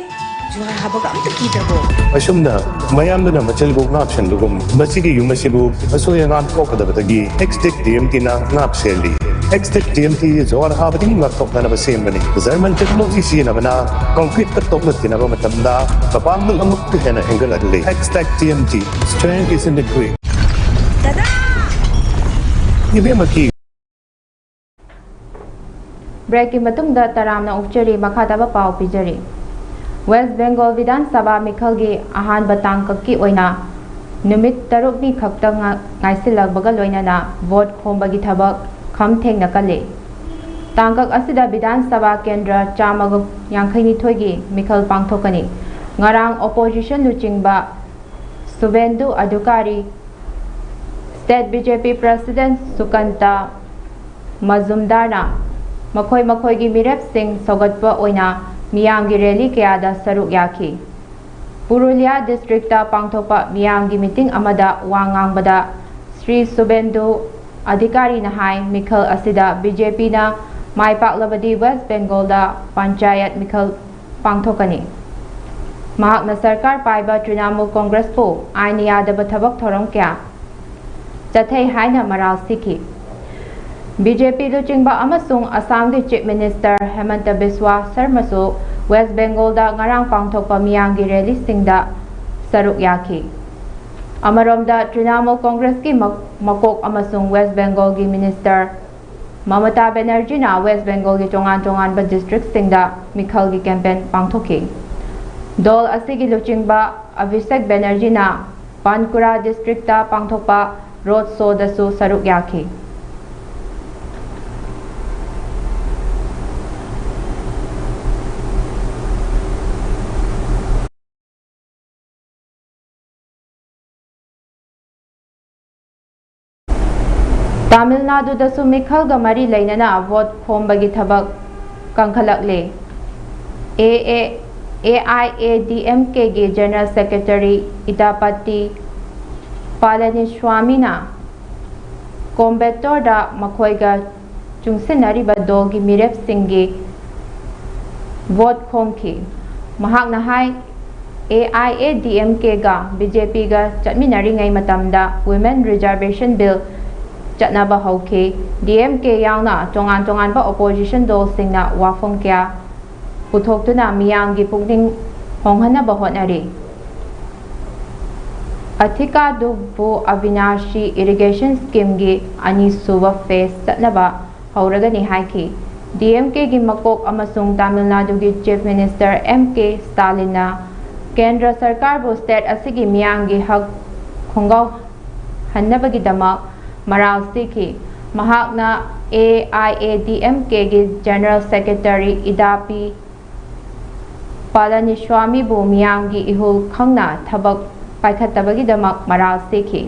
ꯖꯨꯍꯥꯔ ꯍꯥꯕꯒ ꯑꯝꯇ ꯀꯤꯗ꯭ꯔꯕꯣ? ꯑꯁꯨꯝꯅ ꯃꯌꯥꯝꯗꯨꯅ ꯃꯆꯤꯜꯕꯨ ꯉꯥꯛꯁꯦꯟꯕꯒꯨꯝ ꯃꯁꯤꯒꯤ ꯌꯨꯝ ꯑꯁꯤꯕꯨ ꯑꯁꯣꯏ ꯑꯉꯥꯝ ꯊꯣꯛꯀꯗꯕꯗꯒꯤ ꯑꯦꯛꯁꯇꯦꯛ ꯇꯤ ꯑꯦꯝ ꯇꯤꯅ ꯉꯥꯛ ꯁꯦꯜꯂꯤ꯫ ꯑꯦꯛꯁꯇꯦꯛ ꯇꯤ ꯑꯦꯝ ꯇꯤ ꯖꯨꯍꯥꯔ ꯍꯥꯕꯗꯒꯤ ꯉꯥꯛꯊꯣꯛꯅꯅꯕ ꯁꯦꯝꯕꯅꯤ꯫ ꯖꯔꯃꯟ ꯇꯦꯛꯅꯣꯂꯣꯖꯤ ꯁꯤꯖꯤꯟꯅꯕꯅ ꯀꯪꯀ꯭ꯔꯤꯠꯀ ꯇꯣꯛꯅ ꯊꯤꯅꯕ ꯃꯇꯝꯗ ꯃꯄꯥꯡꯒꯜ ꯑꯃꯨꯛꯀ ꯍꯦꯟꯅ ꯍꯦꯟꯒꯠꯍꯜꯂꯤ꯫ ꯑꯦꯛꯁꯇꯦꯛ T M T, strength is in the grit꯫ ꯗꯗꯥ! ꯏꯕꯦꯝꯃ ꯀꯤ ꯕ꯭ꯔꯦꯛꯀꯤ ꯃꯇꯨꯡꯗ ꯇꯔꯥꯝꯅ ꯑꯣꯛꯆꯔꯤ꯫ ꯃꯈꯥ ꯇꯥꯕ ꯄꯥꯎ ꯄꯤꯖꯔꯤ꯫ ꯋꯦꯁ ꯕꯦꯡꯒꯣꯜ ꯕꯤꯙꯥꯟ ꯁꯚꯥ ꯃꯤꯈꯜꯒꯤ ꯑꯍꯥꯟꯕ ꯇꯥꯡꯀꯛꯀꯤ ꯑꯣꯏꯅ ꯅꯨꯃꯤꯠ ꯇꯔꯨꯛꯅꯤ ꯈꯛꯇ ꯉ- ꯉꯥꯏꯁꯤꯜꯂꯛꯄꯒ ꯂꯣꯏꯅꯅ ꯚꯣꯠ ꯈꯣꯝꯕꯒꯤ ꯊꯕꯛ ꯈꯝ ꯊꯦꯡꯅ ꯀꯜꯂꯤ꯫ ꯇꯥꯡꯀꯛ ꯑꯁꯤꯗ ꯕꯤꯙꯥꯟ ꯁꯚꯥ ꯀꯦꯟꯗ꯭ꯔ ꯆꯥꯝꯃꯒ ꯌꯥꯡꯈꯩꯅꯤꯊꯣꯏꯒꯤ ꯃꯤꯈꯜ ꯄꯥꯡꯊꯣꯛꯀꯅꯤ꯫ ꯉꯔꯥꯡ ꯑꯣꯄꯣꯖꯤꯁꯟ ꯂꯨꯆꯤꯡꯕ ꯁꯨꯚꯦꯟꯗꯨ ꯑꯙꯤꯀꯥꯔꯤ, ꯁ꯭ꯇꯦꯠ ꯕꯤ ꯖꯦ ꯄꯤ ꯄ꯭ꯔꯁꯤꯗꯦꯟꯠ ꯁꯨꯀꯟꯇ ꯃꯖꯨꯝꯗꯥꯔꯅ ꯃꯈꯣꯏ ꯃꯈꯣꯏꯒꯤ ꯃꯤꯔꯦꯞꯁꯤꯡ ꯁꯧꯒꯠꯄ ꯑꯣꯏꯅ ꯃꯤꯌꯥꯝꯒꯤ ꯔꯦꯂꯤ ꯀꯌꯥꯗ ꯁꯔꯨꯛ ꯌꯥꯈꯤ꯫ ꯄꯨꯔꯨꯂꯤꯌꯥ ꯗꯤꯁꯇ꯭ꯔꯤꯛꯇ ꯄꯥꯡꯊꯣꯛꯄ ꯃꯤꯌꯥꯝꯒꯤ ꯃꯤꯇꯤꯡ ꯑꯃꯗ ꯋꯥ ꯉꯥꯡꯕꯗ ꯁ꯭ꯔꯤ ꯁꯨꯕꯦꯟꯗꯨ ꯑꯙꯤꯀꯥꯔꯤꯅ ꯍꯥꯏ, ꯃꯤꯈꯜ ꯑꯁꯤꯗ ꯕꯤ ꯖꯦ ꯄꯤꯅ ꯃꯥꯏ ꯄꯥꯛꯂꯕꯗꯤ ꯋꯦꯁ ꯕꯦꯡꯒꯣꯜꯗ ꯄꯟꯆꯥꯌꯠ ꯃꯤꯈꯜ ꯄꯥꯡꯊꯣꯛꯀꯅꯤ꯫ ꯃꯍꯥꯛꯅ ꯁꯔꯀꯥꯔ ꯄꯥꯏꯕ ꯇ꯭ꯔꯤꯅꯥꯃꯨꯜ ꯀꯣꯡꯒ꯭ꯔꯦꯁꯄꯨ ꯑꯥꯏꯟ ꯌꯥꯗꯕ ꯊꯕꯛ ꯊꯧꯔꯝ ꯀꯌꯥ ꯆꯠꯊꯩ ꯍꯥꯏꯅ ꯃꯔꯥꯜ ꯁꯤꯈꯤ꯫ ꯕꯤ ꯖꯦ ꯄꯤ ꯂꯨꯆꯤꯡꯕ ꯑꯃꯁꯨꯡ ꯑꯁꯥꯝꯒꯤ ꯆꯤꯐ ꯃꯤꯅꯤꯁꯇꯔ ꯍꯦꯃꯟꯇ ꯕꯤꯁ꯭ꯋꯥ ꯁꯔꯃꯁꯨ ꯋꯦꯁ ꯕꯦꯡꯒꯣꯜꯗ ꯉꯔꯥꯡ ꯄꯥꯡꯊꯣꯛꯄ ꯃꯤꯌꯥꯝꯒꯤ ꯔꯦꯂꯤꯁꯤꯡꯗ ꯁꯔꯨꯛ ꯌꯥꯈꯤ꯫ ꯑꯃꯔꯣꯝꯗ ꯇ꯭ꯔꯤꯅꯥꯃꯨꯜ ꯀꯣꯡꯒ꯭ꯔꯦꯁꯀꯤ ꯃ- ꯃꯀꯣꯛ ꯑꯃꯁꯨꯡ ꯋꯦꯁ ꯕꯦꯡꯒꯣꯜꯒꯤ ꯃꯤꯅꯤꯁꯇꯔ ꯃꯃꯇꯥ ꯕꯦꯅꯔꯖꯤꯅ ꯋꯦꯁ ꯕꯦꯡꯒꯣꯜꯒꯤ ꯇꯣꯉꯥꯟ ꯇꯣꯉꯥꯟꯕ ꯗꯤꯁꯇ꯭ꯔꯤꯛꯁꯤꯡꯗ ꯃꯤꯈꯜꯒꯤ ꯀꯦꯝꯄꯦꯟ ꯄꯥꯡꯊꯣꯛꯈꯤ꯫ ꯗꯣꯜ ꯑꯁꯤꯒꯤ ꯂꯨꯆꯤꯡꯕ ꯑꯚꯤꯁꯦꯛ ꯕꯦꯅꯔꯖꯤꯅ ꯄꯥꯟꯀꯨꯔꯥ ꯗꯤꯁꯇ꯭ꯔꯤꯛꯇ ꯄꯥꯡꯊꯣꯛꯄ ꯔꯣꯗ ꯁꯣꯗꯁꯨ ꯁꯔꯨꯛ ꯌꯥꯈꯤ꯫ ꯇꯥꯃꯤꯜ ꯅꯥꯗꯨꯗꯁꯨ ꯃꯤꯈꯜꯒ ꯃꯔꯤ ꯂꯩꯅꯅ ꯚꯣꯠ ꯈꯣꯝꯕꯒꯤ ꯊꯕꯛ ꯀꯟꯈꯠꯂꯛꯂꯦ꯫ A A, A I A D M ꯀꯦꯒꯤ ꯖꯦꯅꯔꯦꯜ ꯁꯦꯀ꯭ꯔꯦꯇꯔꯤ ꯏꯗꯥꯄꯇꯤ ꯄꯥꯂꯥꯅꯤꯁ꯭ꯋꯥꯃꯤꯅ ꯀꯣꯝꯕꯦꯇꯣꯔꯗ ꯃꯈꯣꯏꯒ ꯆꯨꯡꯁꯤꯟꯅꯔꯤꯕ ꯗꯣꯜꯒꯤ ꯃꯤꯔꯦꯞꯁꯤꯡꯒꯤ ꯚꯣꯠ ꯈꯣꯝꯈꯤ꯫ ꯃꯍꯥꯛꯅ ꯍꯥꯏ, A I A D M ꯀꯦꯒ ꯕꯤ ꯖꯦ ꯄꯤꯒ ꯆꯠꯃꯤꯟꯅꯔꯤꯉꯩ ꯃꯇꯝꯗ Women Reservation Bill ꯆꯠꯅꯕ ꯍꯧꯈꯤ꯫ ꯗꯤ ꯑꯦꯝ ꯀꯦ ꯌꯥꯎꯅ ꯇꯣꯉꯥꯟ ꯇꯣꯉꯥꯟꯕ opposition ꯗꯣꯜꯁꯤꯡꯅ ꯋꯥꯐꯝ ꯀꯌꯥ ꯄꯨꯊꯣꯛꯇꯨꯅ ꯃꯤꯌꯥꯝꯒꯤ ꯄꯨꯛꯅꯤꯡ ꯍꯣꯡꯍꯟꯅꯕ ꯍꯣꯠꯅꯔꯤ꯫ ꯑꯊꯤꯀꯥꯗꯨꯕꯨ ꯑꯕꯤꯅꯥꯁꯤ ꯏꯔꯤꯒꯦꯁꯟ ꯁ꯭ꯀꯤꯝꯒꯤ ꯑꯅꯤꯁꯨꯕ ꯐꯦꯖ ꯆꯠꯅꯕ ꯍꯧꯔꯒꯅꯤ ꯍꯥꯏꯈꯤ꯫ ꯗꯤ ꯑꯦꯝ ꯀꯦꯒꯤ ꯃꯀꯣꯛ ꯑꯃꯁꯨꯡ ꯇꯥꯃꯤꯜ ꯅꯥꯗꯨꯒꯤ ꯆꯤꯐ ꯃꯤꯅꯤꯁꯇꯔ ꯑꯦꯝ ꯀꯦ ꯁ꯭ꯇꯥꯂꯤꯟꯅ ꯀꯦꯟꯗ꯭ꯔ ꯁꯔꯀꯥꯔꯕꯨ ꯁ꯭ꯇꯦꯠ ꯑꯁꯤꯒꯤ ꯃꯤꯌꯥꯝꯒꯤ ꯍꯛ ꯈꯣꯡꯒꯥꯎꯍꯟꯅꯕꯒꯤꯗꯃꯛ ꯃꯔꯥꯜ ꯁꯤꯈꯤ꯫ ꯃꯍꯥꯛꯅ A I A D M ꯀꯦꯒꯤ ꯖꯦꯅꯔꯦꯜ ꯁꯦꯀ꯭ꯔꯦꯇꯔꯤ ꯏꯗꯥꯄꯤ ꯄꯥꯂꯥꯅꯤꯁ꯭ꯋꯥꯃꯤꯕꯨ ꯃꯤꯌꯥꯝꯒꯤ ꯏꯍꯨꯜ ꯈꯪꯅ ꯊꯕꯛ ꯄꯥꯏꯈꯠꯇꯕꯒꯤꯗꯃꯛ ꯃꯔꯥꯜ ꯁꯤꯈꯤ꯫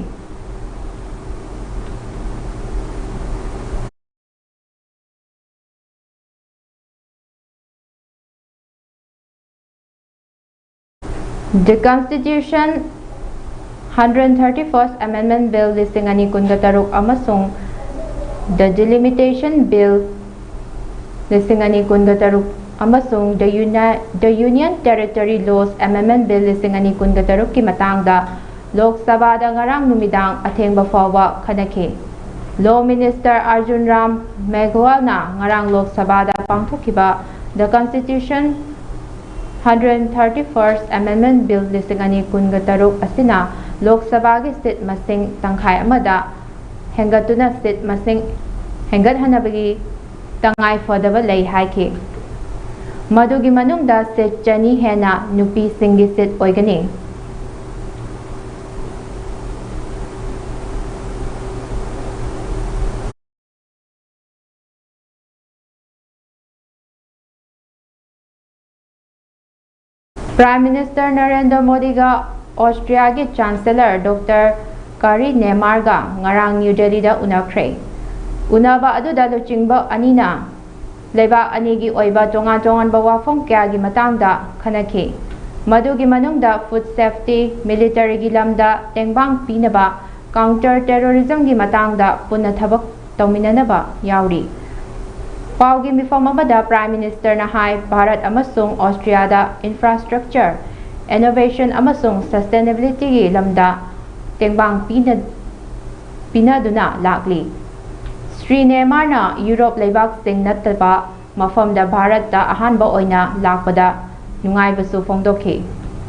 The Constitution hundred thirty-first Amendment Bill ꯂꯤꯁꯤꯡ ꯑꯅꯤ ꯀꯨꯟꯒ ꯇꯔꯨꯛ ꯑꯃꯁꯨꯡ The Delimitation Bill ꯂꯤꯁꯤꯡ ꯑꯅꯤ ꯀꯨꯟꯒ ꯇꯔꯨꯛ ꯑꯃꯁꯨꯡ The Uni-, The Union Territory Laws Amendment Bill ꯂꯤꯁꯤꯡ ꯑꯅꯤ ꯀꯨꯟꯒ ꯇꯔꯨꯛꯀꯤ ꯃꯇꯥꯡꯗ ꯂꯣꯛ ꯁꯚꯥꯗ ꯉꯔꯥꯡ ꯅꯨꯃꯤꯗꯥꯡ ꯑꯊꯦꯡꯕ ꯐꯥꯎꯕ ꯈꯟꯅꯈꯤ꯫ Law Minister Arjun Ram Meghwalꯅ ꯉꯔꯥꯡ ꯂꯣꯛ ꯁꯚꯥꯗ ꯄꯥꯡꯊꯣꯛꯈꯤꯕ The Constitution hundred thirty-first Amendment Bill ꯂꯤꯁꯤꯡ ꯑꯅꯤ ꯀꯨꯟꯒ ꯇꯔꯨꯛ ꯑꯁꯤꯅ ꯂꯣꯛ ꯁꯚꯥꯒꯤ ꯁꯤꯠ ꯃꯁꯤꯡ ꯇꯪꯈꯥꯏ ꯑꯃꯗ ꯍꯦꯟꯒꯠꯇꯨꯅ ꯁꯤꯠ ꯃꯁꯤꯡ ꯍꯦꯟꯒꯠꯍꯟꯅꯕꯒꯤ ꯇꯉꯥꯏ ꯐꯗꯕ ꯂꯩ ꯍꯥꯏꯈꯤ꯫ ꯃꯗꯨꯒꯤ ꯃꯅꯨꯡꯗ ꯁꯤꯠ ꯆꯅꯤ ꯍꯦꯟꯅ ꯅꯨꯄꯤꯁꯤꯡꯒꯤ ꯁꯤꯠ ꯑꯣꯏꯒꯅꯤ꯫ Prime Minister Narendra ꯃꯣꯗꯤꯒ ꯑꯣꯁꯇ꯭ꯔꯤꯌꯥꯒꯤ Chancellor Doctor Kari Nehammerꯒ ꯉꯔꯥꯡ ꯅ꯭ꯌꯨ ꯗꯦꯜꯂꯤꯗ ꯎꯅꯈ꯭ꯔꯦ꯫ ꯎꯅꯕ ꯑꯗꯨꯗ ꯂꯨꯆꯤꯡꯕ ꯑꯅꯤꯅ ꯂꯩꯕꯥꯛ ꯑꯅꯤꯒꯤ ꯑꯣꯏꯕ ꯇꯣꯉꯥꯟ ꯇꯣꯉꯥꯟꯕ ꯋꯥꯐꯝ ꯀꯌꯥꯒꯤ ꯃꯇꯥꯡꯗ ꯈꯟꯅꯈꯤ꯫ ꯃꯗꯨꯒꯤ ꯃꯅꯨꯡꯗ food safety, militaryꯒꯤ ꯂꯝꯗ ꯇꯦꯡꯕꯥꯡ ꯄꯤꯅꯕ, counter terrorismꯒꯤ ꯃꯇꯥꯡꯗ ꯄꯨꯟꯅ ꯊꯕꯛ ꯇꯧꯃꯤꯟꯅꯅꯕ ꯌꯥꯎꯔꯤ꯫ ꯄꯥꯎꯒꯤ ꯃꯤꯐꯝ ꯑꯃꯗ Prime Ministerꯅ ꯍꯥꯏ, ꯚꯥꯔꯠ ꯑꯃꯁꯨꯡ ꯑꯣꯁꯇ꯭ꯔꯤꯌꯥꯗ infrastructure, innovation ꯑꯃꯁꯨꯡ sustainabilityꯒꯤ ꯂꯝꯗ ꯇꯦꯡꯕꯥꯡ ꯄꯤꯅ-, ꯄꯤꯅꯗꯨꯅ ꯂꯥꯛꯂꯤ꯫ ꯁ꯭ꯔꯤ ꯅꯦꯍꯃꯔꯅ ꯌꯨꯔꯣꯞ ꯂꯩꯕꯥꯛꯁꯤꯡ ꯅꯠꯇꯕ ꯃꯐꯝꯗ ꯚꯥꯔꯠꯇ ꯑꯍꯥꯟꯕ ꯑꯣꯏꯅ ꯂꯥꯛꯄꯗ ꯅꯨꯡꯉꯥꯏꯕꯁꯨ ꯐꯣꯡꯗꯣꯛꯈꯤ꯫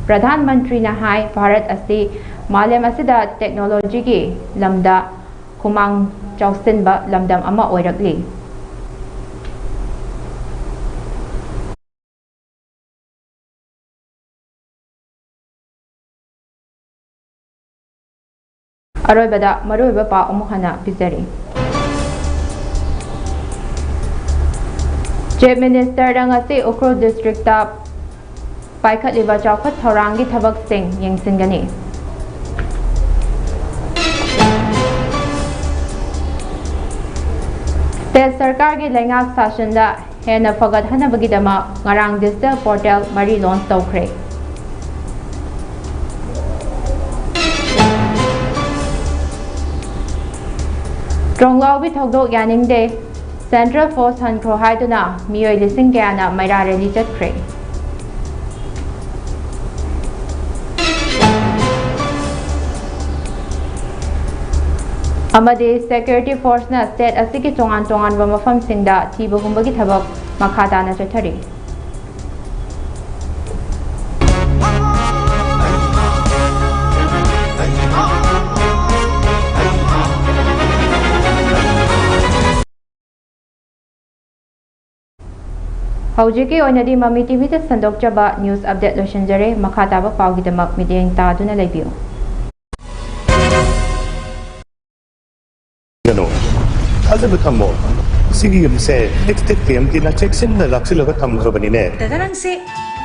ꯄ꯭ꯔꯙꯥꯟ ꯃꯟꯇ꯭ꯔꯤꯅ ꯍꯥꯏ, ꯚꯥꯔꯠ ꯑꯁꯤ ꯃꯥꯂꯦꯝ ꯑꯁꯤꯗ technologyꯒꯤ ꯂꯝꯗ ꯈꯨꯃꯥꯡ ꯆꯥꯎꯁꯤꯟꯕ ꯂꯝꯗꯝ ꯑꯃ ꯑꯣꯏꯔꯛꯂꯤ꯫ ꯑꯔꯣꯏꯕꯗ ꯃꯔꯨꯑꯣꯏꯕ ꯄꯥꯎ ꯑꯃꯨꯛ ꯍꯟꯅ ꯄꯤꯖꯔꯤ꯫ Chief Ministerꯗ ꯉꯁꯤ ꯎꯈ꯭ꯔꯨꯜ districtꯇ ꯄꯥꯏꯈꯠꯂꯤꯕ ꯆꯥꯎꯈꯠ ꯊꯧꯔꯥꯡꯒꯤ ꯊꯕꯛꯁꯤꯡ ꯌꯦꯡꯁꯤꯟꯒꯅꯤ꯫ State ꯁꯔꯀꯥꯔꯒꯤ ꯂꯩꯉꯥꯛ ꯁꯥꯁꯟꯗ ꯍꯦꯟꯅ ꯐꯒꯠꯍꯟꯅꯕꯒꯤꯗꯃꯛ ꯉꯔꯥꯡ digital portal ꯃꯔꯤ launch ꯇꯧꯈ꯭ꯔꯦ꯫ ꯇ꯭ꯔꯣꯡꯂꯥꯎꯕꯤ ꯊꯧꯗꯣꯛ ꯌꯥꯅꯤꯡꯗꯦ, Central Force ꯍꯟꯈ꯭ꯔꯣ ꯍꯥꯏꯗꯨꯅ ꯃꯤꯑꯣꯏ ꯂꯤꯁꯤꯡ ꯀꯌꯥꯅ ꯃꯩꯔꯥ rally ꯆꯠꯈ꯭ꯔꯦ꯫ ꯑꯃꯗꯤ security forceꯅ state ꯑꯁꯤꯒꯤ ꯇꯣꯉꯥꯟ ꯇꯣꯉꯥꯟꯕ ꯃꯐꯝꯁꯤꯡꯗ ꯊꯤꯕ ꯍꯨꯝꯕꯒꯤ ꯊꯕꯛ ꯃꯈꯥ ꯇꯥꯅ ꯆꯠꯊꯔꯤ꯫ ꯍꯧꯖꯤꯛꯀꯤ ꯑꯣꯏꯅꯗꯤ ꯃꯃꯤ ꯇꯤꯚꯤꯗ ꯁꯟꯗꯣꯛꯆꯕ news update ꯂꯣꯏꯁꯤꯟꯖꯔꯦ꯫ ꯃꯈꯥ ꯇꯥꯕ ꯄꯥꯎꯒꯤꯗꯃꯛ ꯃꯤꯠꯌꯦꯡ ꯇꯥꯗꯨꯅ ꯂꯩꯕꯤꯌꯨ꯫ ꯀꯩꯅꯣ? ꯊꯥꯖꯕ ꯊꯝꯃꯣ꯫ ꯁꯤꯒꯤ ꯌꯨꯝꯁꯦ ꯑꯦꯛꯁꯇꯦꯛ ꯇꯤ ꯑꯦꯝ ꯇꯤꯅ ꯆꯦꯛꯁꯤꯟꯅ ꯂꯥꯛꯁꯤꯜꯂꯒ ꯊꯝꯈ꯭ꯔꯕꯅꯤꯅꯦ꯫ ꯗꯥꯗꯥ, ꯅꯪꯁꯦ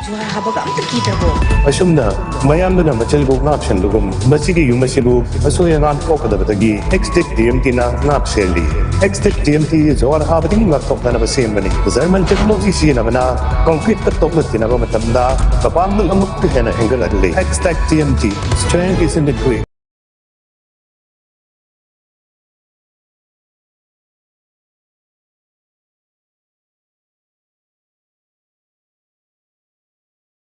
ꯖꯨꯍꯥꯔ ꯍꯥꯕꯒ ꯑꯝꯇ ꯀꯤꯗ꯭ꯔꯕꯣ? ꯑꯁꯨꯝꯅ ꯃꯌꯥꯝꯗꯨꯅ ꯃꯆꯜꯕꯨ ꯉꯥꯛ ꯁꯦꯟꯕꯒꯨꯝ, ꯃꯁꯤꯒꯤ ꯌꯨꯝ ꯑꯁꯤꯕꯨ ꯑꯁꯣꯏ ꯑꯉꯥꯝ ꯊꯣꯛꯀꯗꯕꯗꯒꯤ ꯑꯦꯛꯁꯇꯦꯛ ꯇꯤ ꯑꯦꯝ ꯇꯤꯅ ꯉꯥꯛ ꯁꯦꯜꯂꯤ꯫ ꯑꯦꯛꯁꯇꯦꯛ ꯇꯤ ꯑꯦꯝ ꯇꯤ ꯖꯨꯍꯥꯔ ꯍꯥꯕꯗꯒꯤ ꯉꯥꯛꯊꯣꯛꯅꯅꯕ ꯁꯦꯝꯕꯅꯤ꯫ ꯖꯔꯃꯟ ꯇꯦꯛꯅꯣꯂꯣꯖꯤ ꯁꯤꯖꯤꯟꯅꯕꯅ ꯀꯣꯟꯀ꯭ꯔꯤꯠꯇ ꯇꯣꯛꯅ ꯊꯤꯅꯕ ꯃꯇꯝꯗ ꯀꯄꯥꯡꯒꯜ ꯑꯃꯨꯛꯀ ꯍꯦꯟꯅ ꯍꯦꯟꯒꯠꯍꯜꯂꯤ꯫ ꯑꯦꯛꯁꯇꯦꯛ T M T, strength is in the grit.